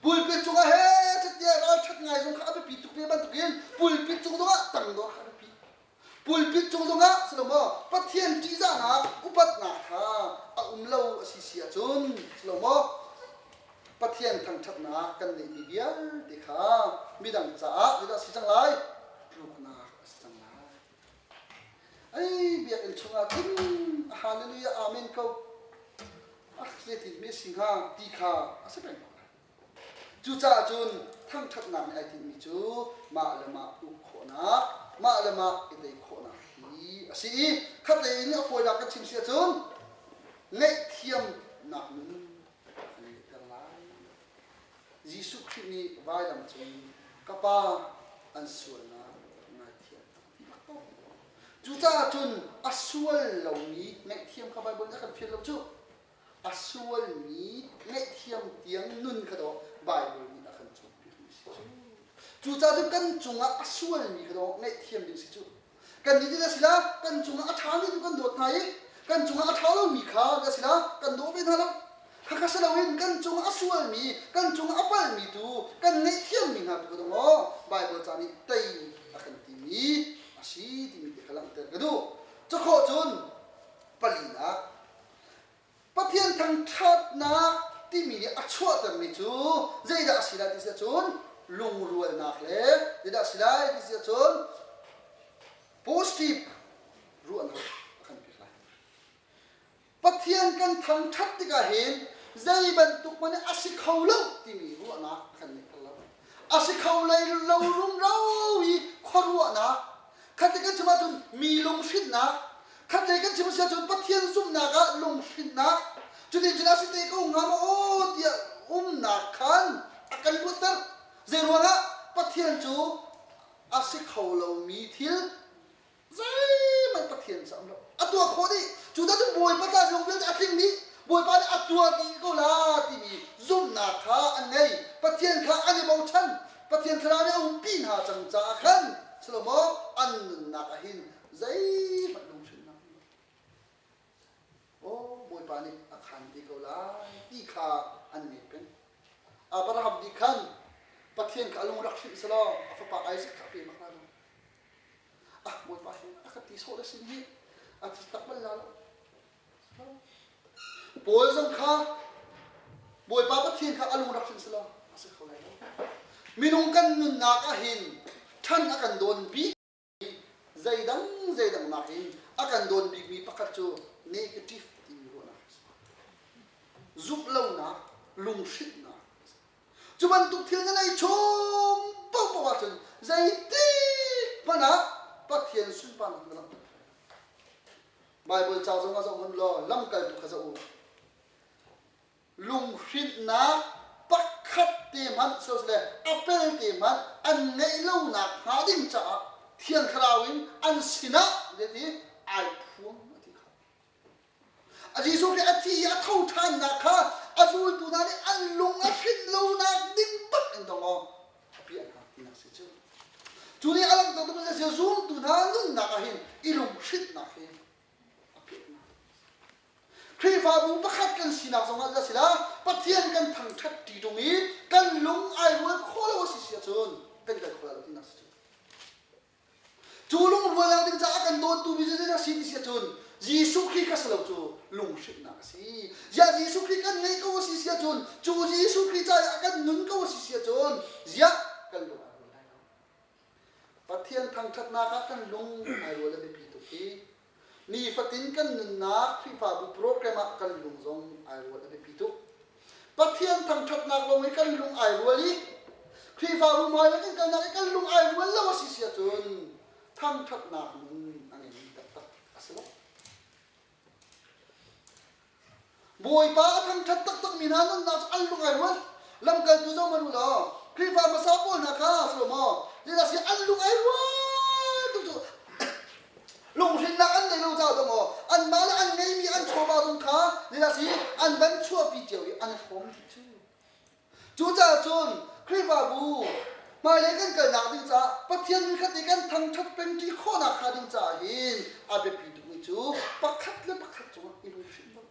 Pulpit cungah he catiah ralṭhat ngai zong kha a biapi tuk ve bantukin pulpit cung zongah tangdor kha a biapi. Pulpit cung zongah si lo maw Pathian ṭihzahnak upatnak kha a um lo a si si ahcun si lo maw Pathian thangṭhatnak kan neihmi vialte kha midang caah zeidah a si cang lai tluknak a si cang lai. Ei biakinn chungah cun hallelujah amen ko ah zeitin mi si hnga ti kha a si peng ko lai. Cucaah cun thangṭhatnak nih ai tinhmi cu mah le mah uk khawhnak, mah le mah i tei khawhnak hi a si i. Khatlei in a fawinak kan chim si ahcun ngaihthiamnak nun kan ngeihter lai. Jesuh Khrih nih vailam cung ka Pa an sualnak ngaithiam ti bak ko. Cucaah cun a sual lomi ngaihthiam kha Baibal nih a kan fial lo cu. A sualmi ngaihthiam tiang nun kha dawh Baibal nih a kan cawnpiakmi si cu. Cucaah cun kan cungah a sualmi kha dawh ngaihthiam ding si cu. Kan nih a si la kan cungah a ṭhami tu kan dawt hna i kan cungah a ṭha lomi kha a si la kan daw ve hna lo. Khakha si loin kan cungah a sualmi, kan cungah a palhmi tu kan ngaihthiammi hna tu kha maw Baibal ca nih tei a kan timi a si timi te kha langhter ka duh. Cakhawh cun palinak Pathian thangṭhatnak timi nih a chuahtermi cu zeidah a si lai ti si ahcun lungrualnak le zeidah a si lai ti si ahcun positive ruahnak a kan pek lai. Pathian kan thangṭhat tikah hin zei bantuk hmanh a si kho lo timi ruahnak a kan ngeihter lo. A si kho lei lo rumro i khuaruahnak khat kan chim ahcun mi lunghrinnak khat lei kan chim si ahcun Pathian zumhnak ah lunghrinnak cutin cun a si te ko hnga maw aw tiah umnak khan a kan luatter zei ruangah Pathian cu a si kho lomi thil zeihmanh Pathian cu a um lo a tuah khawh dih cu dah cun Bawipa ca zong vialte a tling dih Bawipa nih a tuah dih ko la timi zumhnak kha an ngei Pathian kha an i bochan Pathian thlarau nih a umpi hna cang caah khan Salomo an nunnak ah hin zeihmanh lunghrinnak um lo. Aw Bawipa nih a khan te ko lai ti kha an ngei peng. Abraham nih khan Pathian kha a lung rak hrinh selaw a fapa Isaac kha a pe bak lai lo. Ah Bawipa hi a ka ti sawh le sin hi a ti tak bal la lo. Paul zong kha Bawipa Pathian kha a lung rak hrin si lo a si kho lai lo. Minung kan nunnak ah hin ṭhan a kan dawn bik zeidang zeidang nakin a kan dawn bikmi pakhat cu negative timi ruahnak a si. Zumh lonak, lunghrinhnak. Cu bantuk thil na nei chung paohpaoh ahcun zeitik hmanh ah Pathian sunparnak na langhter. Baibal ca zong ah zoh hmanh law lamkaltu kha zoh u. Lunghrinhnak pakhat te hmanh le a pel te hmanh an ngeih lonak hnga ding caah Thiang Thlarau in an sinah zeiti ai phuang a ti kha. A Jesuh Khrih a thi i a tho ṭhannak kha a zultu hna nih an lung a hrinh lonak ding bak in dong aw a piah hna tinak si cu. Cu nih a langhter tu si zumtu hna nunnak ah hin i lunghrinhnak hi a piahnak. Khrihfabu pakhat kan sinak zongah a si la Pathian kan thangṭhat ṭi ṭung i kan lung ai rual khawh lo a si si ahcun kan kal khawh lo tinak si cu. Cu lungrualnak ding caah kan dawttu mi zeidah si ti si ahcun Jesuh Khrih kha si lo cu lunghrinhnak a si. Ziah Jesuh Khrih kan ngeih ko a si si ahcun cu Jesuh Khrih caah a kan nun ko a si si ahcun ziah kan lung ai rual lai lo. Pathian thangṭhatnak ah kan lung ai rual a biapi tuk hi. Nifatin kan nunnak Khrihfabu program ah kan lung zong ai rual a biapi tuk. Pathian thangṭhatnak lawng i kan lung ai rual i Khrihfabu hmailei kan kalnak i kan lung ai rual lo a si si ahcun thangṭhatnak nun a ngeimi taktak a si lo. Bawipa a thangṭhat taktakmi hna nunnak cu an lung ai rual. Lamkaltu zoh hmanh u law Khrihfa hmasa pawl hna kha si lo maw? Zeidah si an lung ai rual tuk cu lunghrinnak an nei lo caah dawh maw anmah le an ngeimi an chawva zong kha zeidah si an van chuahpi cio i an hrawm dih cu. Cucaah cun Khrihfabu hmailei kan kalnak ding caah Pathian min khat i kan thangṭhat pengṭi khawhnak hnga ding caah hin a biapi tukmi cu pakhat le pakhat cungah i lunghrin lo.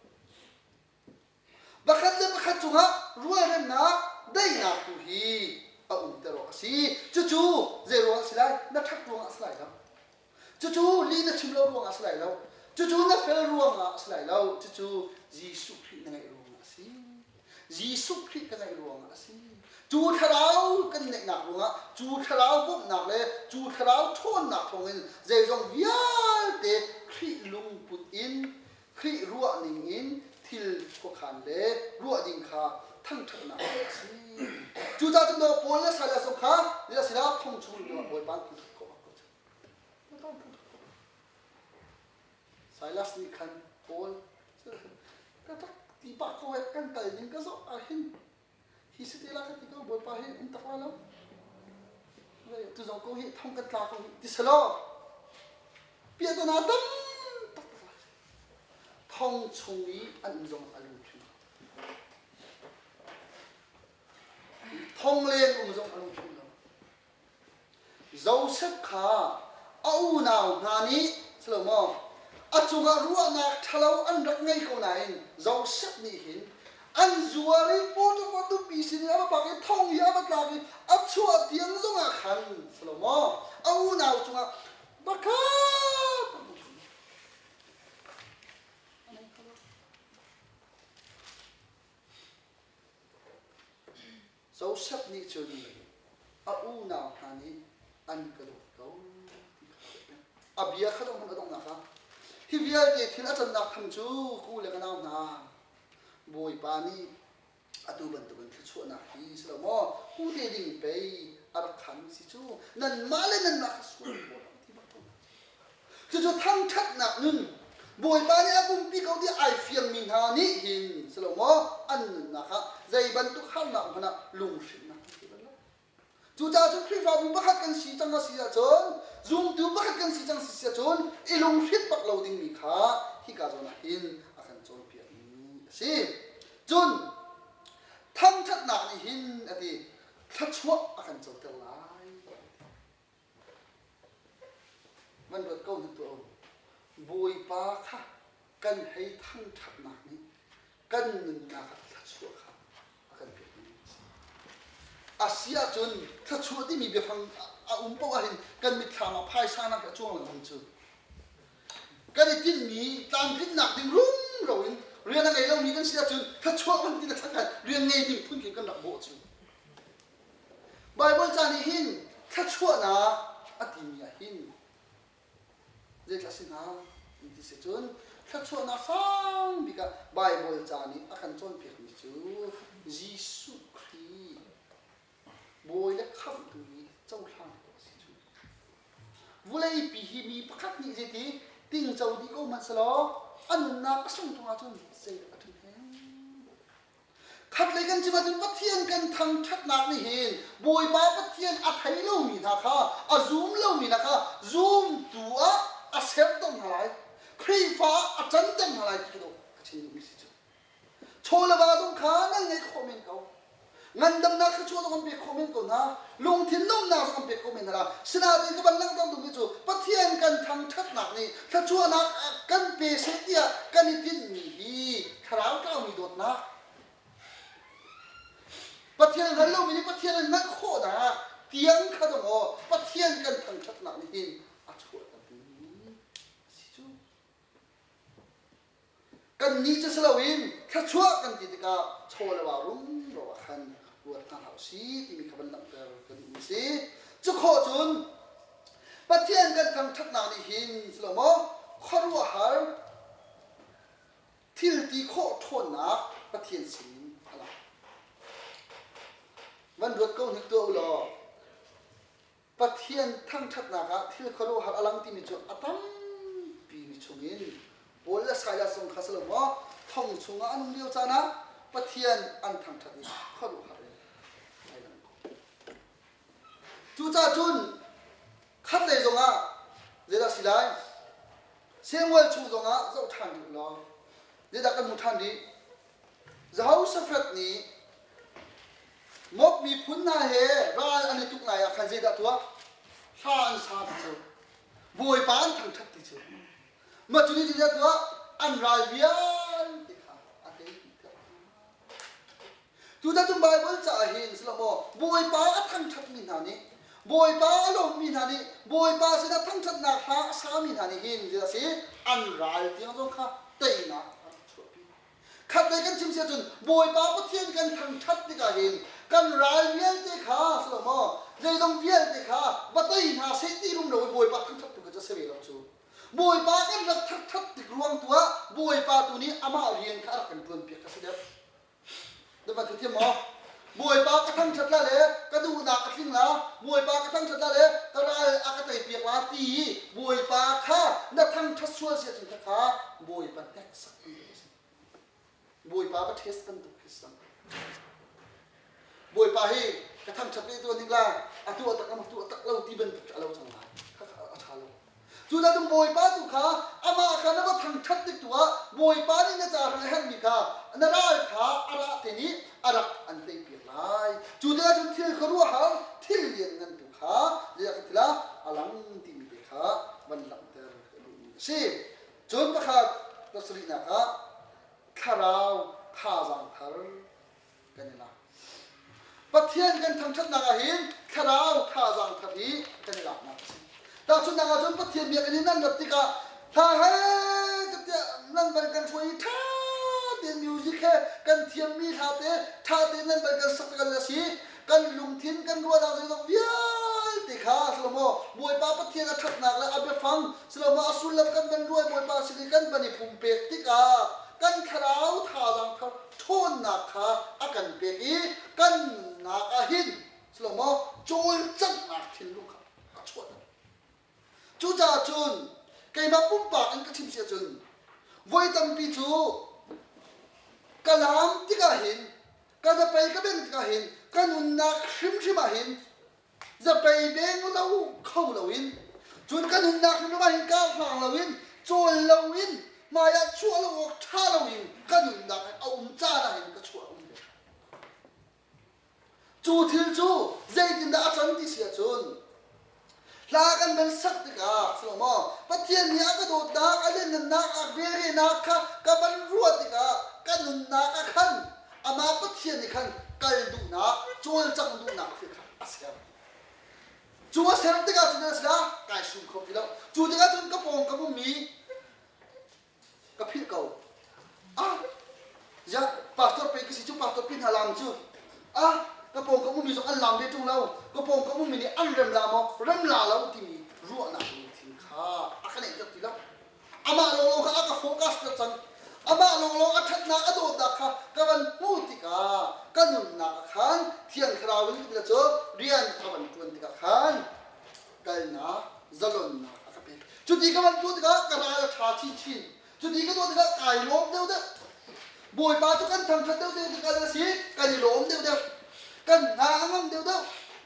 Pakhat le pakhat cungah rualremnak, daihnak tu hi a umter awk a si. Cucu zei ruangah a si lai? Na ṭhat ruangah a si lai lo. Cucu lih na chim lo ruangah a si lai lo. Cucu na fel ruangah a si lai lo. Cucu Jesuh Khrih na ngeih ruangah a si. Jesuh Khrih ka ngeih ruangah a si. Cu thlarau kan ngeihnak ruangah, cu thlarau bawmhnak le cu thlarau ṭhawnnak thawngin zeizong vialte Khrih lungput in, Khrih ruahning in thil khuakhan le ruah ding kha thangṭhatnak a si. Cucaah cun Paul le Silas zong kha zeidah thong chung in Bawipa an thangṭhat khawh bak ko cu. Silas nih khan Paul ka tak ti pah ko eh kan kal ning ka zoh ah hin hi si te la ka ti ko Bawipa hi um tak lai lo. Tu zong ko hi thong kan tla ko hi ti selaw piahtana tam taktak lai. Thong chung i an um zong a lungthin. Thong leng um zong a lungthin lo. Josef kha a unau hna nih si lo maw a cungah ruahnak ṭhalo an rak ngei ko nain Josef nih hin an zuar i Potifar nupi sinin a va pak i thong i a va tlak i a chuah tiang zongah khan si lo maw a unau cungah pakhat Josef nih cun a unau hna nih an ka dawt ko ti kha a theih peng. A bia kha dong hmanh a donghnak ah hi vialte thil a cannak tham cu ka u le ka nau hna Bawipa nih atu bantukin thluachuahnak hi si lo maw hu te ding pei a rak khan si cu nanmah le nanmah kha sual pawl ti bak ko. Cucu thangṭhatnak nun Bawipa nih a umpi ko ti ai fiangmi hna nih hin si lo maw an nunnak ah zei bantuk harnak hmanh ah lunghrinnak an ti bal lo. Cucaah cun Khrihfabu pakhat kan si cang a si ahcun zumtu pakhat kan si cang si ahcun i lunghrinh bak lo dingmi kha hika zawn ah hin a kan cawnpiakmi a si. Cun thangṭhatnak nih hin a ti thluachuah a kan coter lai. Van ruat ko hna tuah u. Bawipa kha kan hei thangṭhatnak nih kan nunnak ah thluachuah kha a kan pek mi a si. A si ahcun thluachuah timi biafang a um paoh ahhin kan mitthlam ah phaisa nak a cuang lengmang cu. Kan i tinhmi tlamtlinnak ding rumro in rian a ngei lomi kan si ahcun thluachuah kan ti le thangkhat rian ngei ding phun khin kan rak bawh cu. Baibal ca nih hin thluachuahnak a timi ah hin zeithla si hnga an ti si cun thluachuahnak sang bik ah Baibal ca nih a kan cawnpiakmi cu Jesuh Khrih Bawi le Khamhtu i cohlang a si cu. Vawleipi hi mi pakhat nih zeiti tingco dih ko hmanh selaw a nunnak a sung tung ahcun zeidah a ṭhahnem. Khatlei kan chim ahcun Pathian kan thangṭhatnak nih hin Bawipa Pathian a thei lomi hna kha a zum lomi hna kha zumtu ah a serter hna lai. Khrihfa ah a canter hna lai ti khi ka chim duhmi si cu. Chaw le va zong kha nan ngeih khawh men ko. Ngandamnak thluachuah zong an pek khawh men ko hna. Lungthin nuamhnak zong an pek khawh men hna. Sinain ka van langhter duhmi cu Pathian kan thangṭhatnak nih thluachuahnak kan pe seh tiah kan i tinhmi hi thlarau tlaumi dawtnak Pathian hngal lomi nih Pathian an hngalh khawhnak tiang kha dong aw Pathian kan thangṭhatnak nih hin a chuahter dingmi a si cu. Kannih cu si loin thluachuah kan ti tikah chaw le va rumro ah khan ruat hna hlah usih timi kha van langhter ka duhmi si. Cu khawh cun Pathian kan thangṭhatnak nih hin si lo maw khuaruahhar thil ti khawh ṭhawnnak Pathian sinin a lang. Van ruat ko hnik tuah u law Pathian thangṭhatnak ah thil khuaruahhar a lang timi cu a tampi mi chungin Paul le Silas zong kha si lo maw thong chungah an um lio caan ah Pathian an thangṭhat i khuaruahhar in ai lang ko. Cucaah cun khatlei zongah zeidah si lai? Samuel chung zongah zoh ṭhan rih law zeidah kan hmuh ṭhan rih? Jehoshaphat nih Moab miphun hna he ral an i tuk lai ah khan zeidah tuah? Hla an sa ti cu. Bawipa an thangṭhat ti cu. Mah cu nih zeidah tuah? An ral vialte kha a tei dih. Cucaah cun Baibal caah hin si lo maw Bawipa a thangṭhatmi hna nih Bawipa a lawmmi hna nih Bawipa sinah thangṭhatnak hla a sami hna nih hin zeidah a si? An ral tiang zong kha teinak a rak chuahpi. Khatlei kan chim si ahcun Bawipa Pathian kan thangṭhat tikah hin kan ral vialte kha si lo maw zeizong vialte kha va tei hna seh ti rumro i Bawipa thangṭhat tu kha cu a si ve lo cu. Bawipa kan rak thangṭhat tik ruang tu ah Bawipa tu nih amah rian kha a rak kan ṭuanpiak kha si deuh. Na van thiam maw? Bawipa ka thangṭhat la le ka duhnak a tling la, Bawipa ka thangṭhat la le ka ral a ka teipiak la ti i Bawipa kha na thangṭhat sual. sual si ahcun khakha Bawipa hneksak bantuk a si. Bawipa va test bantuk khi si cang. Bawipa hi ka thangṭhat ve tuan ning la a tuah tak a tuah tak lo ti bantuk a lo cang lai. Khakha a ṭha lo. Cu dah cun Bawipa tu kha amah kha na va thangṭhat tik tu ah Bawipa nih na ca hrang a herhmi kha na ral kha a rah te nih a rak an teipiak lai. Cu tikah cun thil khuaruahhar thil lianngan tu kha zeidah kan ti la a lang timi te kha van langhter ka duhmi a si. Cun pakhat pasarihnak ah thlarau thazaang thar kan i lak. Pathian kan thangṭhatnak ah hin thlarau thazaang thar hi kan i laknak a si. Tahchunhnak ah cun Pathian biakinn in nan rat tikah hla he tiah nan van kan hruai i ṭha tein music he kan thiammi hla te ṭha tein nan van kan sak tikah a si. Kan lungthin kan ruahnak zeizong vialte kha Salomo Bawipa Pathian a ṭhatnak le a biafang Salomo a sullam kan van ruai Bawipa sin i kan van i pumpek tikah kan thlarau thazaang thar ṭhawnnak kha a kan pek i kan nunnak ah hin maw cawlcanghnak thinlung kha a chuahter. Cucaah cun keimah pumpak in ka chim si ahcun voi tampi cu ka laam tikah hin ka zapei ka bengh tikah hin ka nunnak hrimhrim ah hin zapei beng lo kho loin cun ka nunnak hrimhrim ah hin kar hlang loin cawl loin hmaiah chuah lo awk ṭha loin ka nunnak hin a um caan ah hin ka chuah um ve. Cu thil cu zeitindah a can ti si ahcun hla kan van sak tikah si maw Pathian nih a ka dawtnak a lianngannak a velngeihnak kha ka van ruah tikah ka nunnak ah khan amah Pathian nih khan kal duhnak cawlcangh duhnak thil kha a ser. Cu a ser tikah cun a si la kai sum kho ti lo. Cu tikah cun ka pawng ka ummi ka philh ko. Ah, ya pastor pe ka si cu pastor pi hna lam cu. Ah, ka pawng ka ummi zong an lam ve ṭung lo. Ka pawng ka ummi nih an rem la maw, rem la lo timi ruahnak lungthin kha a ka neih ti lo. Amah lawnglawng kha a ka focus ter cang. Amah lawnglawng a ṭhatnak a dawtnak kha ka van hmuh tikah ka nunnak ah khan Thiang Thlarau in ka cu rian ka van ṭuan tikah khan kalnak zalonnak a ka pek. Cuti ka van tuah tikah ka ral a ṭha chinchin. Cuti ka tuah tikah kai lawm deuhdeuh. Bawipa cu kan thangṭhat deuhdeuh tikah a si, kan i lawm deuhdeuh. Kan hna a ngam deuhdeuh.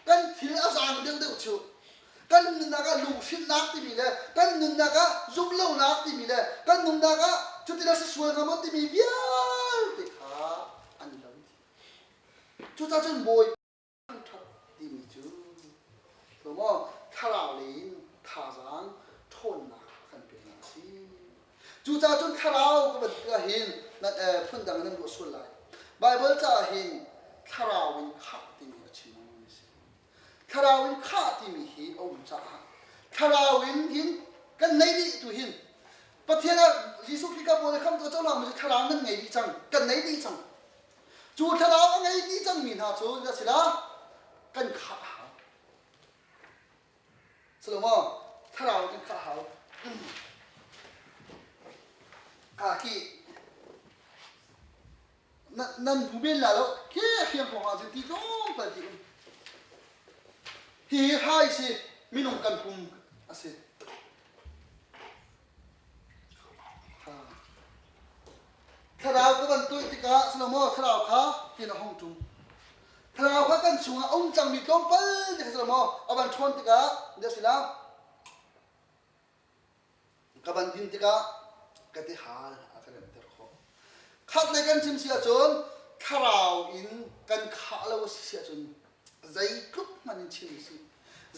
Kan thil a zaang deuhdeuh cu. Kan nunnak ah lunghrinnak timi le kan nunnak ah zumhlonak timi le kan nunnak ah cutin a si sual hnga maw timi vialte kha an lo dih. Cucaah cun Bawi thangṭhat timi cu maw thlarau lei in thazaang ṭhawnnak a kan peknak a si. Cucaah cun thlarau ka van tikah hin phundang in nan ruah sual lai. Baibal caah hin thlarau in khah timi a chim lengmang a si. Thlarau in khah timi hi a um caah thlarau in hin kan nei dih tu hin Pathian ah Jesuh Khrih ka bawi le khamhtu cohlang mi cu thlarau nan ngei dih cang kan nei dih cang cu thlarau a ngei dih cang mi hna cu na si la kan khah a hau Salomo thlarau kan khah a hau a ki Nan hmu men la lo khi hriam kong ah cun ti tlawmpal ti um. Hihi hai si minung kan pum a si. Thlarau ka van tuih tikah silo maw thlarau kha tin a hong ṭum. Thlarau kha kan chungah a um cangmi tlawmpal te kha silo maw a van ṭhawn tikah dia si la Ka van din tikah ka tihal a ka remter khawh. Khat lei kan chim si ahcun thlarau in kan khah lo a si si ahcun zeitluk hmanh in chim si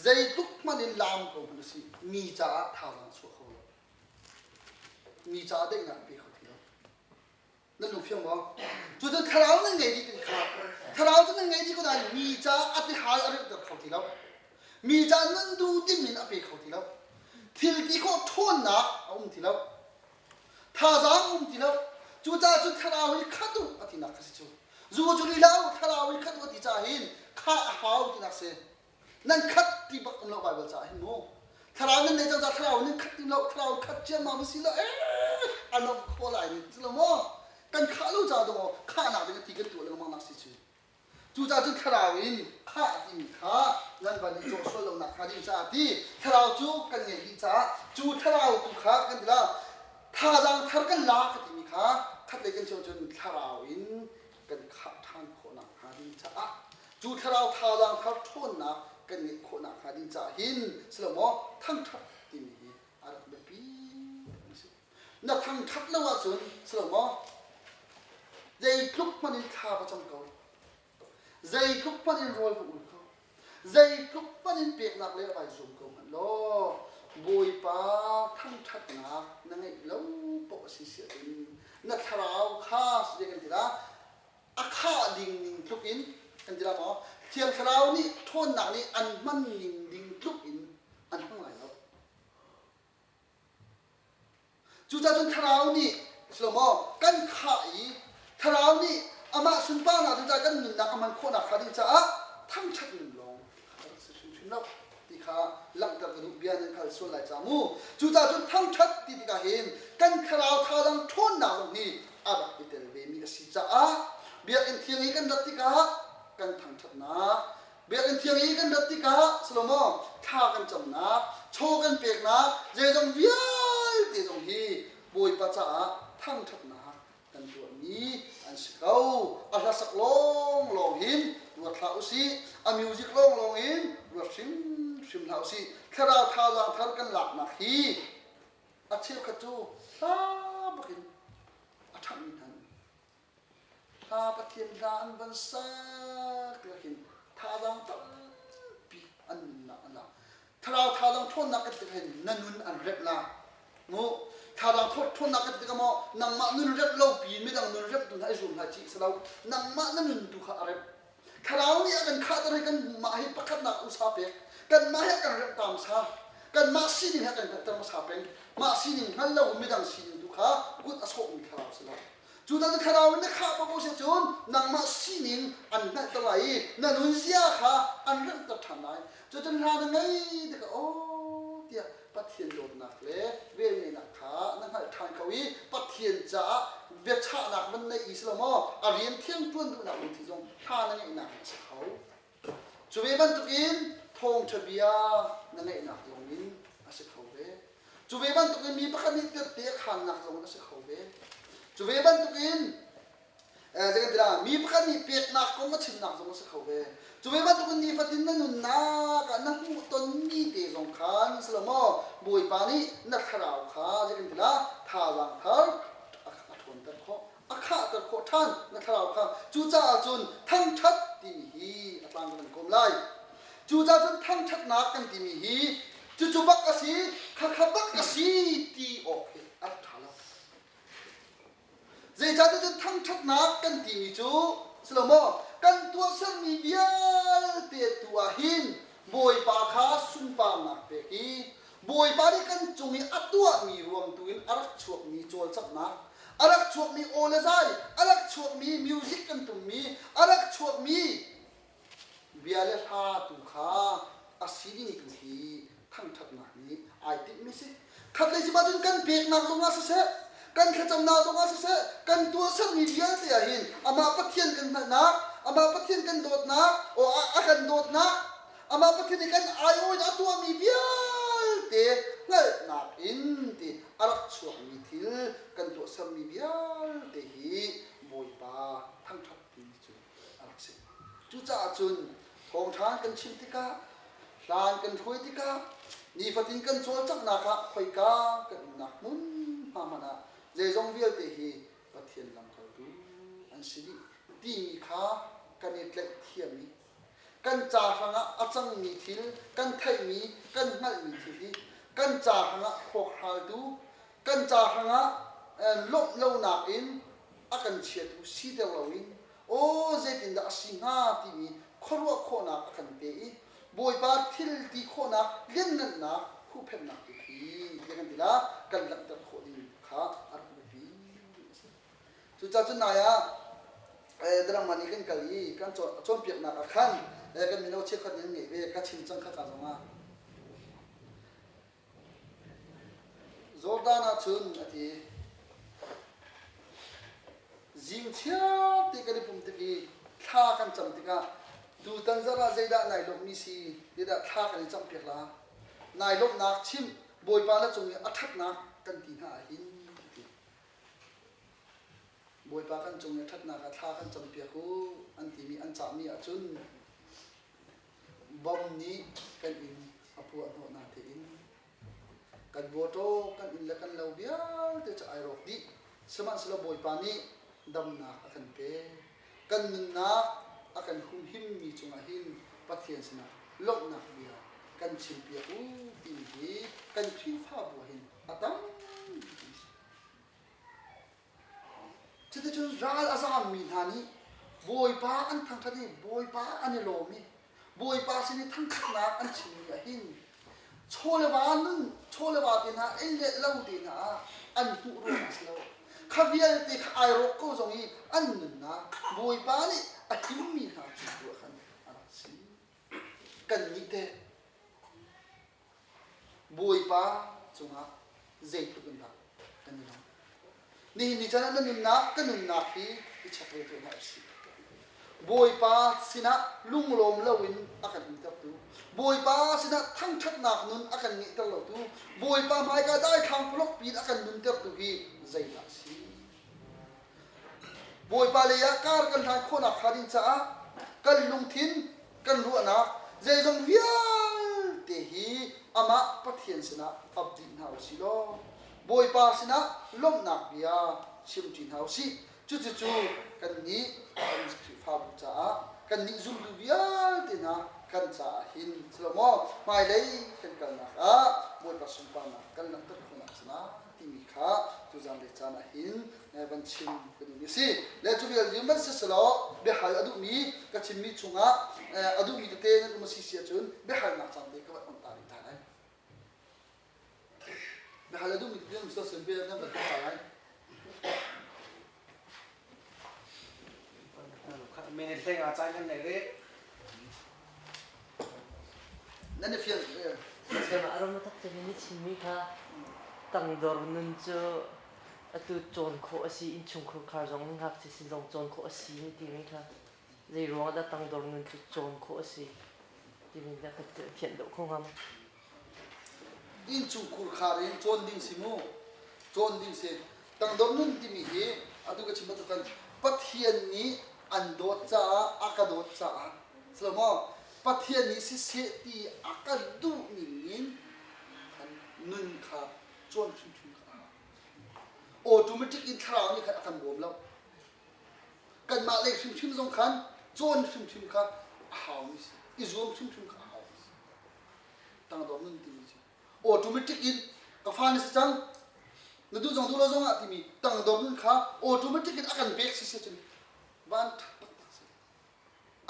zeitluk hmanh in laam ko hmanh si mi caah thazaang chuah kho lo. Mi caah daihnak pe kho ti lo. Nan lungfiang maw? Cucu thlarau nan ngei dih kan kha. Thlarau cu nan ngei dih ko nain mi caah a tihal a rilhter kho ti lo. Mi caah nun duh dim in a pe kho ti lo. Thil ti khawh ṭhawnnak a um ti lo. Thazaang um ti lo. Cucaah cun thlarau hi khat u a tinak kha si cu. Zu cu lila u thlarau hi khat u a ti caah hin khah a hau tinak si. Nan khat ti bak um lo Bible caah hin mu. Thlarau nan nei cang caah thlarau nan khat ti lo thlarau khat ciammam si lo eh an um kho lai ni si lo maw kan khah lo caah dawh khahnak ding a ti kan tuah lengmang nak si cu cucaah cun thlarau in khah timi kha nan van i cawh sual lo nak hnga ding caah ti thlarau cu kan ngeih dih caah cu thlarau tu kha kan ti la. Thazaang thar kan la ka timi kha khatlei kan chim cun thlarau in kan khah ṭhan khawhnak hnga ding caah cu thlarau thazaang thar ṭhawnnak kan ngeih khawhnak hnga ding caah hin si lo maw thangṭhat timi hi a rak biapi a si. Na thangṭhat lo ahcun si lo maw zeitluk hmanh in thla va cam ko zeitluk hmanh in rawl va ul ko zeitluk hmanh in peknak le vai zum ko hmanh law Bawipa thangṭhatnak na ngeih lo paoh a si si ahcun na thlarau kha si kan ti la a khah ding ning tluk in kan ti la maw Thiang Thlarau nih ṭhawnnak nih an hman ning ding tluk in an hmang lai lo. Cucaah cun Thlarau nih maw kan khah i Thlarau nih amah sunparnak ding caah kan nunnak a hman khawhnak hnga ding caah thangṭhat nun lawng a rak si hrimhrim lo ti kha langhter ka duh bia nan kal sual lai ca mu. Cucaah cun thangṭhat ti tikah hin kan thlarau thazaang ṭhawnnak zong hi a rak i tel vemi a si caah biakinn thiang i kan rat tikah kan thangṭhatnak Biakinn thiang i kan rat tikah Solomon thla kan camnak, chaw kan peknak, zeizong vialte zong hi Bawipa caah thangṭhatnak kan tuahmi an si ko. A hlasak lawnglawng hin ruat hlah usih, a music lawnglawng in ruat hrimhrim hlah usih. Thlarau thazaang thar kan laknak hi a cheukhat cu hla bakin a ṭhangmi hna Hla Pathian hla an van sak lakin thazaang tampi an nunnak an lak. Thlarau thazaang ṭhawnnak kan ti hin na nun an remh la. Mu thazaang ṭhawnnak kan ti tikah maw nangmah nun remh lo pi midang nun remh tu hna i zuam hlah ci si lo. Nangmah na nun tu kha a remh. Thlarau nih a kan khahter hi kan mah hi pakhatnak usa pek. Kanmah hi a kan remh ta hmasa. Kanmah sining hi a kan hngalhter hmasa peng. Mah sining hngal lo midang sining tu kha kut a sawhmi thlarau si lo. Cu na thlarau in na khah paoh si cun nangmah sining an hngalhter lai i na nunzia kha an remhter ṭhan lai. Cucun hla na ngei tikah aw tiah Pathian dawtnak le velngeihnak kha na hngalh ṭhan kho i Pathian caah biachahnak van neih i si lo maw a rian thiang ṭuan duhnak lungthin zong hla na ngeihnak in a si kho. Cu ve bantukin thawngṭha bia na ngeihnak zong in a si kho ve. Cu ve bantukin mi pakhat nih tette a khaannak zong in a si kho ve. Cu ve bantukin zeikan mi pakhat nih peknak kong a chimnak zong a si kho ve. Cu ve bantukin nifatin na nunnak ah na hmuhtonmi te zong khan si lo maw Bawipa nih na thlarau kha zeikan tila thazaang thar a ṭhawnter khawh. A khahter khawh ṭhan na thlarau kha. Cucaah cun thangṭhat timi hi a tlang kan kawm lai. Cucaah cun thangṭhatnak kan timi hi cucu bak a si, khakha bak a si ti awk hi a rak ṭha lo. Zeicahtiah cun thangṭhatnak kan timi cu si lo maw kan tuahsermi vialte tu ah hin Bawipa kha sunparnak pek i Bawipa nih kan cung i a tuahmi ruang tu in a rak chuakmi cawlcanghnak, a rak chuakmi aw le zai, a rak chuakmi music kan tummi, a rak chuakmi bia le hla tu kha a sining tu hi thangṭhatnak nih ai timhmi si. Khatlei si cun kan peknak zongah siseh, kan thlacamnak zongah siseh, kan tuahsermi vialte ah hin amah Pathian kan hngalhnak, amah Pathian kan dawtnak, aw a kan dawtnak, Amah Pathian nih kan aiawh in a tuahmi vialte hngalhnak in ti a rak chuakmi thil kan tuahsermi vialte hi Bawipa thangṭhat timi cu a rak si. Cucaah cun thawngṭha kan chim tikah, hlan kan hruai tikah, nifatin kan cawlcanghnak ah khoika kan umnak hmun hma hmanh ah zeizong vialte hi Pathian lamkaltu an si dih timi kha kan i tlaih thiam i Kan ca hrangah a cangmi thil, kan theihmi, kan hngalhmi thil hi kan ca hrangah hrawkhraltu, kan ca hrangah lawmh lonak in a kan chiatu siter loin aw zeitindah a si hnga timi khuaruah khawhnak a kan pe i Bawipa thil ti khawhnak lianngannak huhphenhnak tu khi tiah kan ti la kan langhter khawh ding kha a rak biapi a si. Cucaah cun nai ah Drangman i kan kal i kan cawnpiaknak ah khan kan mino cheukhat nih an ngeih ve ka chim cang kha ka zong ah Jordan ah cun a ti zing chiar ti kan i pum tik i thla kan cam tikah tutan zarh ah zeidah nai lawmhmi si zeidah thla kan i campiak la nai lawmhnak chim Bawipa na cung i a ṭhatnak kan ti hna ah hin ti. Bawipa kan cung i ṭhatnak ah thla kan campiak u an timi an cahmi ahcun bom nih kan inn a puah hnawh na tein kan mawṭaw kan inn le kan lo vialte cu ai rawk dih. Sihmanhsehlaw Bawipa nih damnak a kan pek. Kan nunnak a kan humhimmi cungah hin Pathian sinah lawmhnak bia kan chimpiak u timi hi kan Khrihfabu ah hin a tam Cuticun ral a zaammi hna nih Bawipa an thangṭhat i Bawipa an i lawm i Bawipa sin i thangṭhatnak an chimmi ah hin chaw le va nun chaw le va te hna ei le lo te hna ah an hmuh ruangah a si lo. Kha vialte kha ai rawk ko zong i an nunnak Bawipa nih a himmi hna cu tu ah khan a rak si. Kannih teh Bawipa cungah zeitluk in dah kan i lawmh. Nihin ni caan ah na nunnak ka nunnak hi i check ve tuah hna usih. Bawipa sinah lunglawm loin a kan umtertu, Bawipa sinah thangṭhatnak nun a kan ngeihter lotu, Bawipa hmaika daithlang pulok piin a kan nuntertu hi zeidah a si? Bawipa lei ah kar kan hlan khawhnak hnga ding caah kan lungthin, kan ruahnak, zeizong vialte hi amah Pathian sinah ap dih hna u sih law Bawipa sinah lawmhnak bia chimṭi hna u sih. Cucucu kannih kan Khrihfabu caah kannih zumtu vialte hna kan caah hin si lo maw hmailei kan kalnak ah Bawipa sunparnak kan langhter khawhnak sinah timi kha tuzan le caan ah hin van chim ka duhmi a si. Le cu vial cu van siselaw biahal a duhmi ka chimmi chungah a duhmi tete nan um a si si ahcun biahalnak caan te ka van on ta rih ta lai. Biahal a duhmi tete nan um si ahcun bia nan van ta lai. Minute hlei nga caan kan nei rih. Nan i fiang Siama aram tak te ni chimmi kha tangdor nun cu atu cawn khawh a si innchungkhar khar zong ngakchia sin zong cawn khawh a si timi kha zei ruang dah tangdor nun cu cawn khawh a si timi dah ka fianh deuh kho hnga ma? Innchungkhur khar in cawn ding si mu cawn ding si tangdor nun timi hi atu ka chim bantuk kan Pathian nih an dawt caah a ka dawt caah silo maw Pathian nih siseh ti a ka duh ning in nun kha cawn hrimhrim kha a hau. Automatic in thlarau nih khan a kan bawm lo. Kanmah lei hrimhrim zong khan cawn hrimhrim kha a haumi si. I zuam hrimhrim kha a haumi si. Tangdor nun timi cu automatic in ka fa na si cang na duh zong duh lo zong ah timi tangdor nun kha automatic in a kan pek si si cun van ṭha taktak si.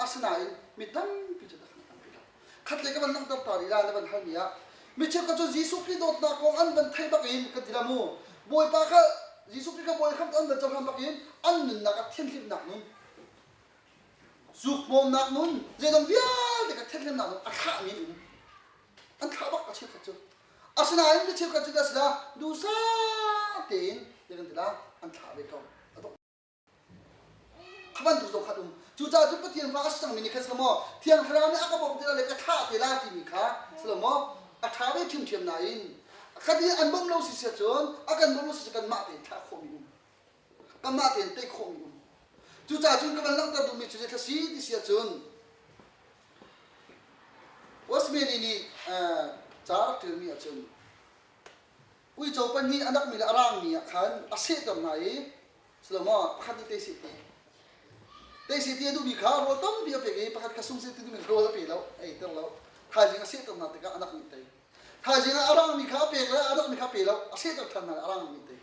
Asinain mi tampi cu dah an lo. Khatlei ka van langhter ta rih la na van halmi ah mi cheukhat cu Jesuh Khrih dawtnak kong an van theih bak in kan ti la mu Bawipa kha Jesuh Khrih kha Bawi khamh an van cohlan bak in an nunnak ah thianhlimnak nun zukmawmnak nun zeidang vialte kha thianhlimnak nun a thlahmi an um an thlah bak a cheukhat cu asinain mi cheukhat cu dah sila duhsah tein zei kan ti la an thlah ve ko Kha bantuk zong kha um. Cucaah cun Pathian fa a si cangmi nih khan si lo maw Thiang Thlarau nih a ka bawmh ti lai le ka thlah te lai timi kha si lo maw a ṭha ve ṭhiamṭhiam nain khati an bawmh lo si si ahcun a kan bawmh lo si si kanmah tein thlah khawhmi um. Kanmah tein tei khawhmi um. Cucaah cun ka van langhter duhmi cu zei si ti si ahcun Osmani nih ca rak ṭialmi ahcun uico pahnih a nakmi le a rangmi ah khan a sehter hna i Silo maw pakhat nih teiseh ti teiseh ti a duhmi kha rawl tampi a pek i pakhat kha sungseh ti duhmi rawl a pe lo a eiter lo thaizing a sehter hna tikah anak nih tei thaizing ah a rangmi kha a pek le a nakmi kha a pe lo a sehter ṭhan hna le a rangmi nih tei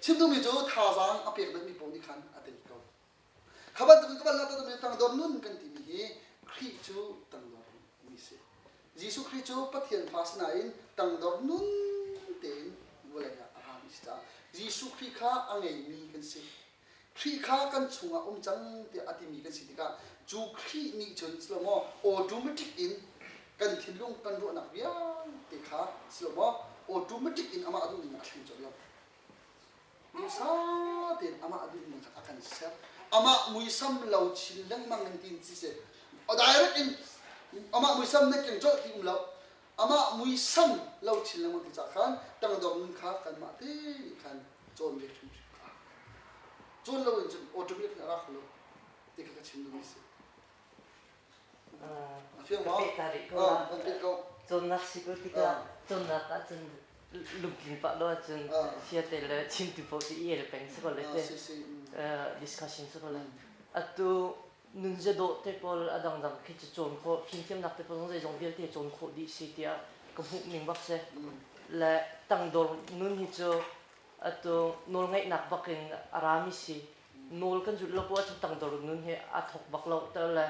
chim duhmi cu thazaang a pek deuhmi paoh nih khan a tei ko kha bantukin ka van langhter duhmi tangdor nun kan timi hi Khrih cu tangdor mi si Jesuh Khrih cu Pathian fa si nain tangdor nun tein vawlei ah a rami si caah Jesuh Khrih kha a ngeimi kan si. Khrih kha kan chungah um cang tiah a timi kan si tikah cu Khrih nih cun si lo maw automatic in kan thinlung kan ruahnak vialte kha si lo maw automatic in amah duhning ah a thleng colh lo. Duhsah tein amah duhning kha a kan ser. Amah muisam lo chin lengmang in tiin si seh. Direct in amah muisam na keng colh ti um lo. Amah muisam lo chin lengmang ti cah khan tangdor nun kha kanmah te nih khan cawn ve hrimhrim kha. Cawn lo in cun automatic a ra kho lo ti kha ka chim duhmi si. A fiang maw? Kan peh ko. Cawnnak si ko tikah cawnnak ahcun lungtling pah lo ahcun fiate le chimtu paoh cu i el peng si ko le te discussion si ko le. Atu nunzia dawh te pawl a dangdang khi cu cawn khawh fimthiamnak te pawl zong zeizong vialte cawn khawh dih si tiah ka hmuh ning bak si. Le tangdor nun hi cu atu nawlngaihnak bak in a rami si. Nawl kan zulh lo poah ahcun tangdor nun hi aa thawk bak lo te le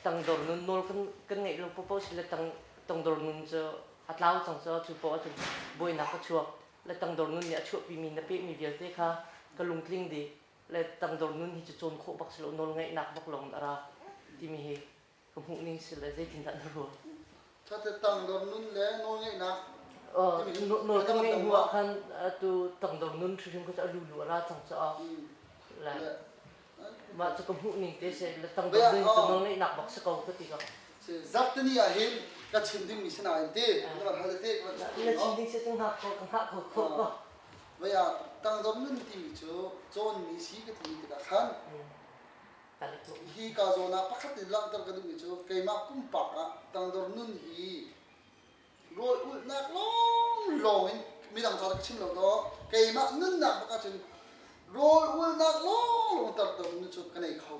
tangdor nun nawl kan kan ngeih lo paohpaoh si le tang tangdor nun cu a tlau cang cu cu poah ahcun buainak a chuak le tangdor nun nih a chuahpimi na pehmi vialte kha ka lungtling dih le tangdor nun hi cu cawn khawh bak si lo nawl ngeihnak bak lawng in a ra timi hi ka hmuh ning si le zeitindah na ruah? Ṭhate tangdor nun le nawlngeihnak Nawl kan ngeih hnu ah khan atu tangdor nun hrimhrim kha cu a lulu a ra cang caah le mah cu ka hmuh ning te si le tangdor nun cu nawlngeihnak bak si ko ka ti ko. Zarhtini ah hin ka chim dingmi si nain ti na van hal te Na chim ding si cu hngak ko ka hngah ko khawh ko. Vai ah tangdor nun timi cu cawnmi si ka ti tikah khan Hi ka zawn ah pakhat in langhter ka duhmi cu keimah pumpak ah tangdor nun hi rawl ulhnak lawnglawng in midang ca ka chim lo to keimah nunnak bak ahcun rawl ulnak lawnglawng tangdor nun cu ka nei kho.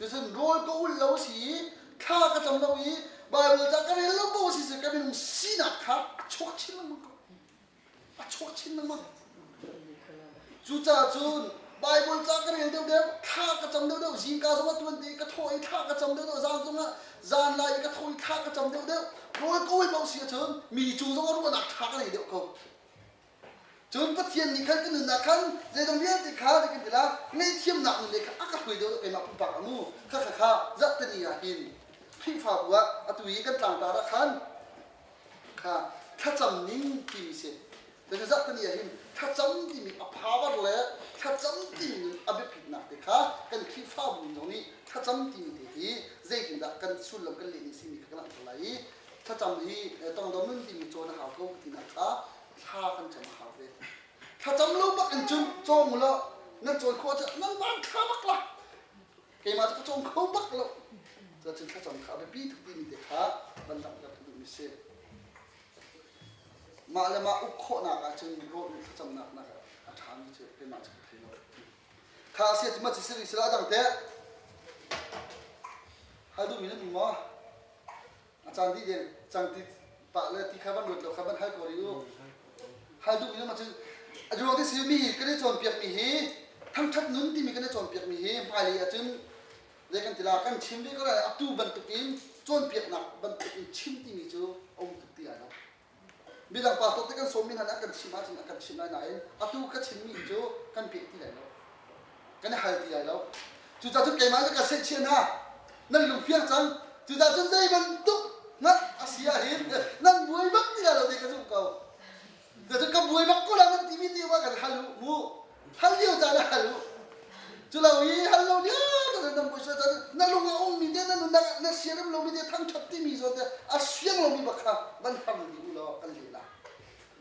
Cucun rawl ka ul lo si i thla ka cam lo i Bible ca ka rel lo paoh si ka minung sinak kha a chuak chin lengmang ko. A chuak chin lengmang. Cucaah cun Bible ca ka rel deuhdeuh, thla ka cam deuhdeuh, zingka zongah tuan te ka thawh i thla ka cam deuhdeuh, zan zongah zan lai i ka thawh i thla ka cam deuhdeuh, rawl ka ul paoh si ahcun mi cung zongah ruahnak ṭha ka nei deuh ko. Cun Pathian nih khan ka nunnak khan zeidang vialte kha zei kan ti la, ngaihthiamnak nun le kha a ka hruai deuh keimah pumpak a mu. Kha kha kha zarhteni ah hin Khrihfabu ah atu i kan tlangtar ah khan kha thlacam ning timi si. Cucu zarhteni ah hin thlacam timi a power le thlacam timi nun a biapitnak te kha kan Khrihfabu zong nih thlacam timi te hi zeitindah kan sullam kan leh ning simi kha kan langhter lai i thlacam hi tongdor nun timi cawn a hau ko tinak kha thla kan cam a hau ve. Thlacam lo bak in cun cawng u law nan cawn khawh ahcun nan van thla bak la. Keimah cu ka cawng kho bak lo. Cucun thlacam kha a biapi tuk timi te kha van langhter ka duhmi si. Mah le mah uk khawhnak ahcun rawl thlacamnak nak a ṭhami cu keimah cu ka thei lo. Kha a si ma ci siri sila dang teh. Hal duhmi nan um maw? A caan dih deng cang ti pah le ti kha van ruat lo kha van hal ko rih u. Hal duhmi nan cun a ruang ti si mi kan i cawnpiakmi hi thangṭhat nun timi kan i cawnpiakmi hi hmailei ahcun zei kan ti la kan chim ve ko lai atu bantukin cawnpiaknak bantukin chim timi cu a um tuk ti lai lo midang pastor te kan sawmmi hna nih a kan chim ahcun a kan chim lai nain atu ka chimmi cu kan peh ti lai lo kan i hal ti lai lo cucaah cun keimah cu ka sehchia hna nan lungfiang cang cucaah cun zei bantuk hmanh a si ahhin nan buai bak ti lai lo ti ka zumh ko Cucu ka buai bak ko la nan timi ti ma kan hal u mu hal lio caan ah hal u cu lo i hal lo lio ta nan buai sual caan na lung a um mi te na nunnak na siarem lo mi te thangthat timi zawn te a siang lo mi bak kha van ham dih u law kan leh la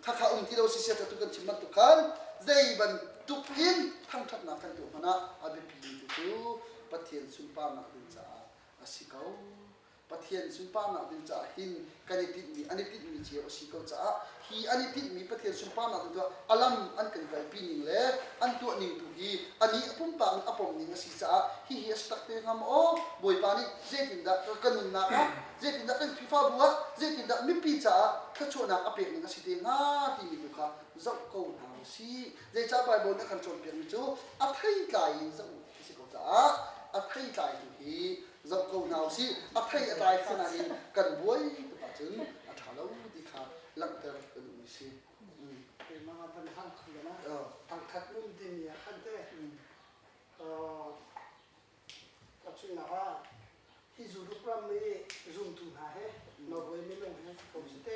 kha kha um ti lo si sia tu kan chim bantuk khan zei bantuk in thangthatnak kan tuah hmanh ah a biapi mi tu cu Pathian sunparnak ding caah a si ko Pathian sunparnak ding caah hin kan i tinhmi an i tinhmi cio a si ko caah hi an i tinhmi Pathian sunparnak ding tuah a lam an kan kalpi ning le an tuah ning tu hi anih a pumpak in a pom ning a si caah hihi a si tak te hnga maw aw Bawipa nih zeitindah ka nunnak ah zeitindah kan Khrihfabu ah zeitindah mipi caah thluachuahnak a pek ning a si te hnga timi tu kha zoh ko hna u sih zeicah Bible nih a kan cawnpiakmi cu a theitlai in zoh u ti si ko caah a theitlai tu hi zoh ko hna usih a thei a tlai kha nain kan buai tuk ahcun a ṭha lo ti kha langhter ka duhmi si. Keimah van hang kho na thangthat nun timi ah khan te tahchunhnak ah hi Zuruk ram i zumtu hna he Norway minung he ko si te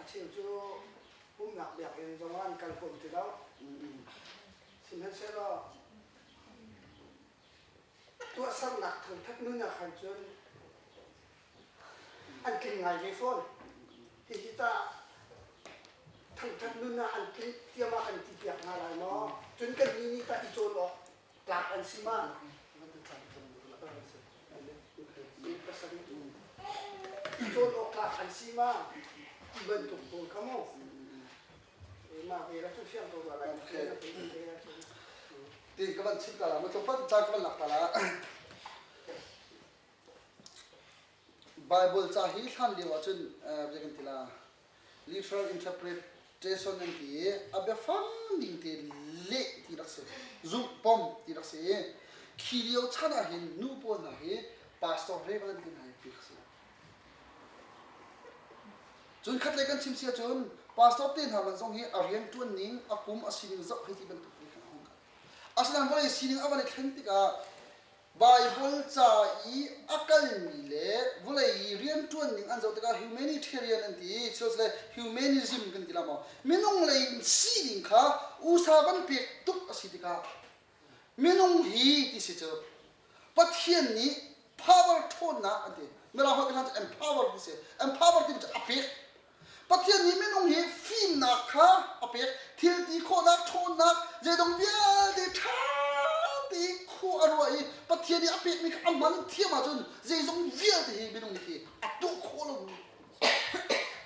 a cheu cu pumnak biakinn zong ah an kal huam ti lo sihmanhsehlaw Tuahsernak thangthat nun ah khan cun an tling ngai ve fawn. Hihi tah Thangṭhat nun ah an tlinh tiam ah kan ti piak hna lai maw? Cun kan nih nih tah i cawn awk tlak an si ma? I cawn awk tlak an si ma? Ti bantuk pawl kha mu. Mah ve la cu fiang ko rua lai. Ti ka van chim ta la, ma tlawmpal caan ka van lak ta la. Bible ca hi hlan lio ahcun zei kan ti la literal interpretation an ti i a biafang ning te leh ti rak si zumh pom ti rak si i khi lio chan ah hin nu pawl hna hi pastor reverend ti hna hi ti rak si. Cun khatlei kan chim si ahcun pastor te hna man zong hi a rian ṭuan ning a kum a sining zoh hei ti bantuk te khan a hung kal. Asinain vawlei sining a van i thlen tikah Baibal ca i a kalmi le vawlei i rianṭuan ning an zoh tikah humanitarian an ti i le humanism kan ti la maw minung lei in sining kha usa van pek tuk a si tikah minung hi ti si cu Pathian nih power ṭhawnnak an ti mirang holh kan empower ti si empower ti cu a pek Pathian nih minung hi fimnak kha a pek. Thil ti khawhnak, ṭhawnnak, zeidong vialte ṭha tein khua a ruah i Pathian nih a pekmi kha a hman thiam ahcun zeizong vialte hi minung nih hi a tuah khawh lomi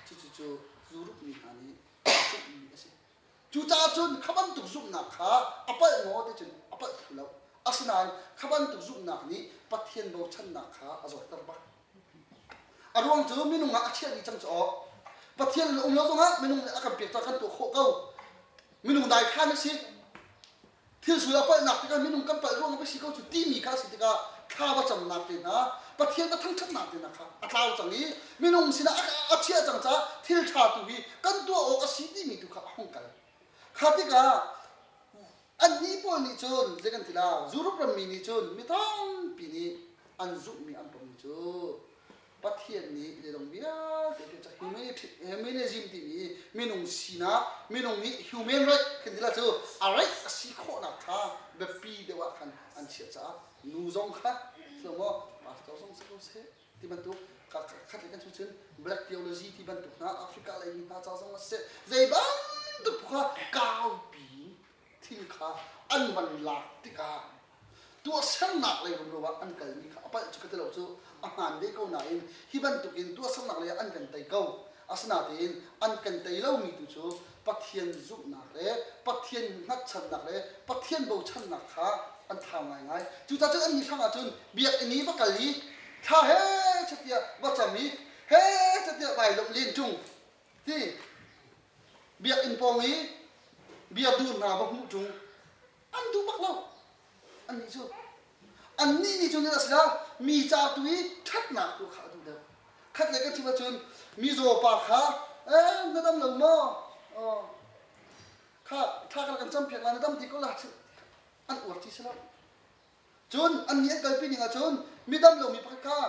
cucu cu Europe mi hna nih zumhmi a si. Cucaah cun kha bantuk zumhnak kha a palh maw ti cun a palh thlu lo. Asinain kha bantuk zumhnak nih Pathian bochannak kha a zorter bak. A ruang cu minung ah a chiah dih cang cu aw. Pathian le um lo zongah minung nih a kan pek caah kan tuah khawh ko. Minung dai khan a si. Thil sual a palhnak tikah minung kan palh ruang a si ko cu timi kha a si tikah thla va camnak te hna, Pathian va thangṭhatnak te hna kha a tlau cang i minung sinah a chiah cang caah thil ṭha tu hi kan tuah awk a si timi tu kha a hung kal. Kha tikah Annih pawl nih cun zei kan ti la Europe rammi nih cun mi tampi nih an zumhmi an pommi cu Pathian nih zeidong vialte cu humanism timi minung sinak minung nih human right kan ti la cu a right a si khawhnak kha biapi deuh ah khan an chiah caah nu zong kha so maw pastor zong si ko seh ti bantuk khat le kan chung cun black theology ti bantuk hna Africa lei mi hna ca zong a seh zei bantuk kha kaupi thil kha an van lak tikah tuahsernak lei rumro ah an kalmi kha a palh cu ka ti lo cu a hmaan ve ko nain hi bantukin tuahsernak lei ah an kan tei ko. Asinain an kan tei lomi tu cu Pathian zumhnak le Pathian hngatchannak le Pathian bochannak kha an thlau ngaingai. Cucaah cun annih hrang ah cun biakinn i va kal i thla he chatiah va cam i he chatiah vai lawmh len ṭung ti biakinn pawng i bia dur hna va hmuh ṭung an duh bak lo annih cu annih nih cun a si la mi ca tu i ṭhatnak tu kha a duh deuh khat le kan chim ahcun mizaw pa kha eh na dam lo maw kha thla kan cam piak la na dam ti ko la an uar ti si lo Cun annih an kalpi ning ahcun midam lomi pakhat kha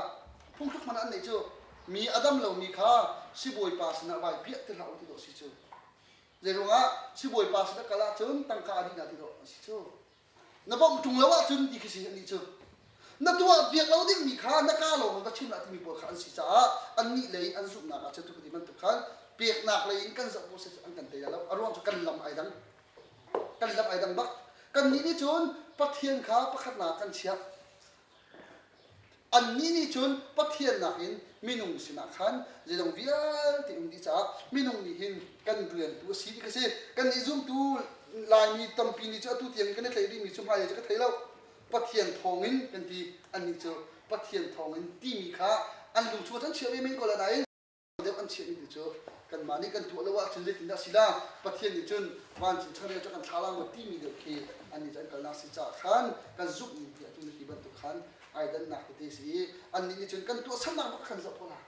phungthluk hmanh an neih cu mi a dam lomi kha sibawipa sinah vai piah ti hlah u ti dawh si cu. Zeiruangah sibawipa sinah kal ahcun tangka a dih na ti dawh a si cu. Na bawmh ṭung lo ahcun ti khi si annih cu. Na tuah piak lo dingmi kha na ka lawng va chim hlah timi pawl kha an si caah annih lei an zumhnak ah cu ti bantuk khan peknak lei in kan zoh ko seh cu an kan tei lo. A ruang cu kan lam ai dang. Kan lam ai dang bak. Kannih nih cun Pathian kha pakhatnak kan chiah. Annih nih cun Pathian nakin minung sinah khan zeidong vialte um dih caah minung nih hin kan riantu a si ti ka si. Kannih zumtu Laimi tampi nih cu atu tiang kan i tlaih rihmi cu hmailei cu ka thei lo. Pathian thawngin kan ti. Annih cu Pathian thawngin timi kha an lung chung ah cun chiah ve men ko la nain deuh an chiahmi tu cu kanmah nih kan tuah lo ahcun zeitindah a si la Pathian nih cun vancung changreu cu kan thla la maw timi deuh khi annih cu an kalnak si caah khan kan zumhmi hi atu na ti bantuk khan ai dannak tete si i annih nih cun kan tuahsernak bak khan zoh ko la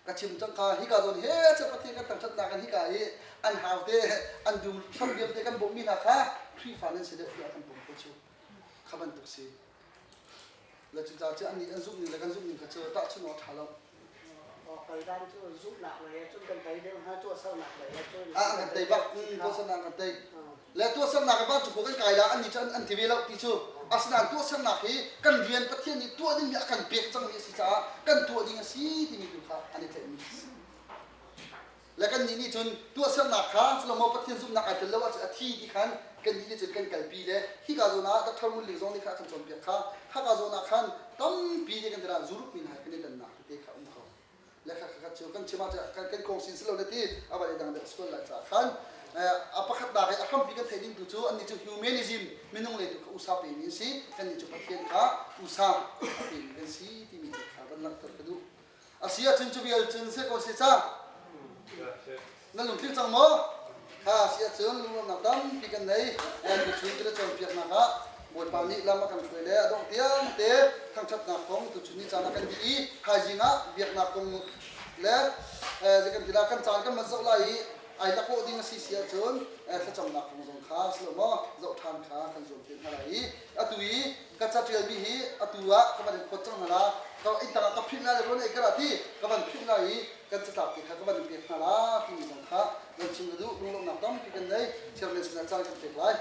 ka chim cang kha hika zawn he cu Pathian kan thangṭhatnak in hika i an hau te an dum hram vialte kan bawmhmi hna kha Khrihfa nan si deuh tiah kan pom ko cu kha bantuk si Le cucaah cu annih an zumhning le kan zumhning kha cu tahchunh awk a ṭha lo. Kaldan cu zumhnak lei ah cun kan tei deuh hna, tuahsernak lei ah cun. Ah kan tei bak, tuahsernak kan tei. Le tuahsernak ah vancung kan kai la, annih cu an ti ve lo ti cu. Asinain tuahsernak hi kan rian Pathian nih tuah dingmi a kan pek cangmi a si caah kan tuah ding a si timi tu kha an i tlaihmi a si. Le kan Kannih nih cun tuahsernak kha Salomo Pathian zumhnak ai tel lo ahcun a thi ti khan kannih nih cun kan kalpi le hika zawn ah Dr. Ngun Ling zong nih khan a kan cawnpiak kha khaka zawn ah khan tampi nih kan ti zuruk min hai kan i dannak tete kha um kho le kha kha cu kan chim ah kan kan kong sin si lo le ti a va dang deuh sual lai caah khan a pakhatnak i a hrampi kan theih ding tu cu annih cu humanism minung lei tu kha usa pe mi an si kannih cu Pathian kha usa a pe mi kan si timi tu kha van langhter ka duh. A si ahcun cu vial cun si ko si cang. Na lungtling cang maw? Kha si ahcun lunglawmhnak tampi kan nei. Tuchun kan i cawnpiaknak ah Bawipa nih lam a kan hruai le a dongh tiang te thangṭhatnak kong tuchun ni caan ah kan dih i thaizing ah biaknak kong le zei kan ti la kan caan kan van zoh lai i ai laklawh ding a si si ahcun thlacamnak kong zong kha si lo maw zoh ṭhan kha kan zuam te hna lai i atu i ka caṭialmi hi atu ah ka van in phawt cang hna la ka inn tangah ka philh lai le rawn ei ka ra ti ka van philh lai i kan catlap te kha ka van in pek hna la timi zong kha van chim ka duh. Lunglawmhnak tampi kan nei. Chairman sinah caan kan pek lai.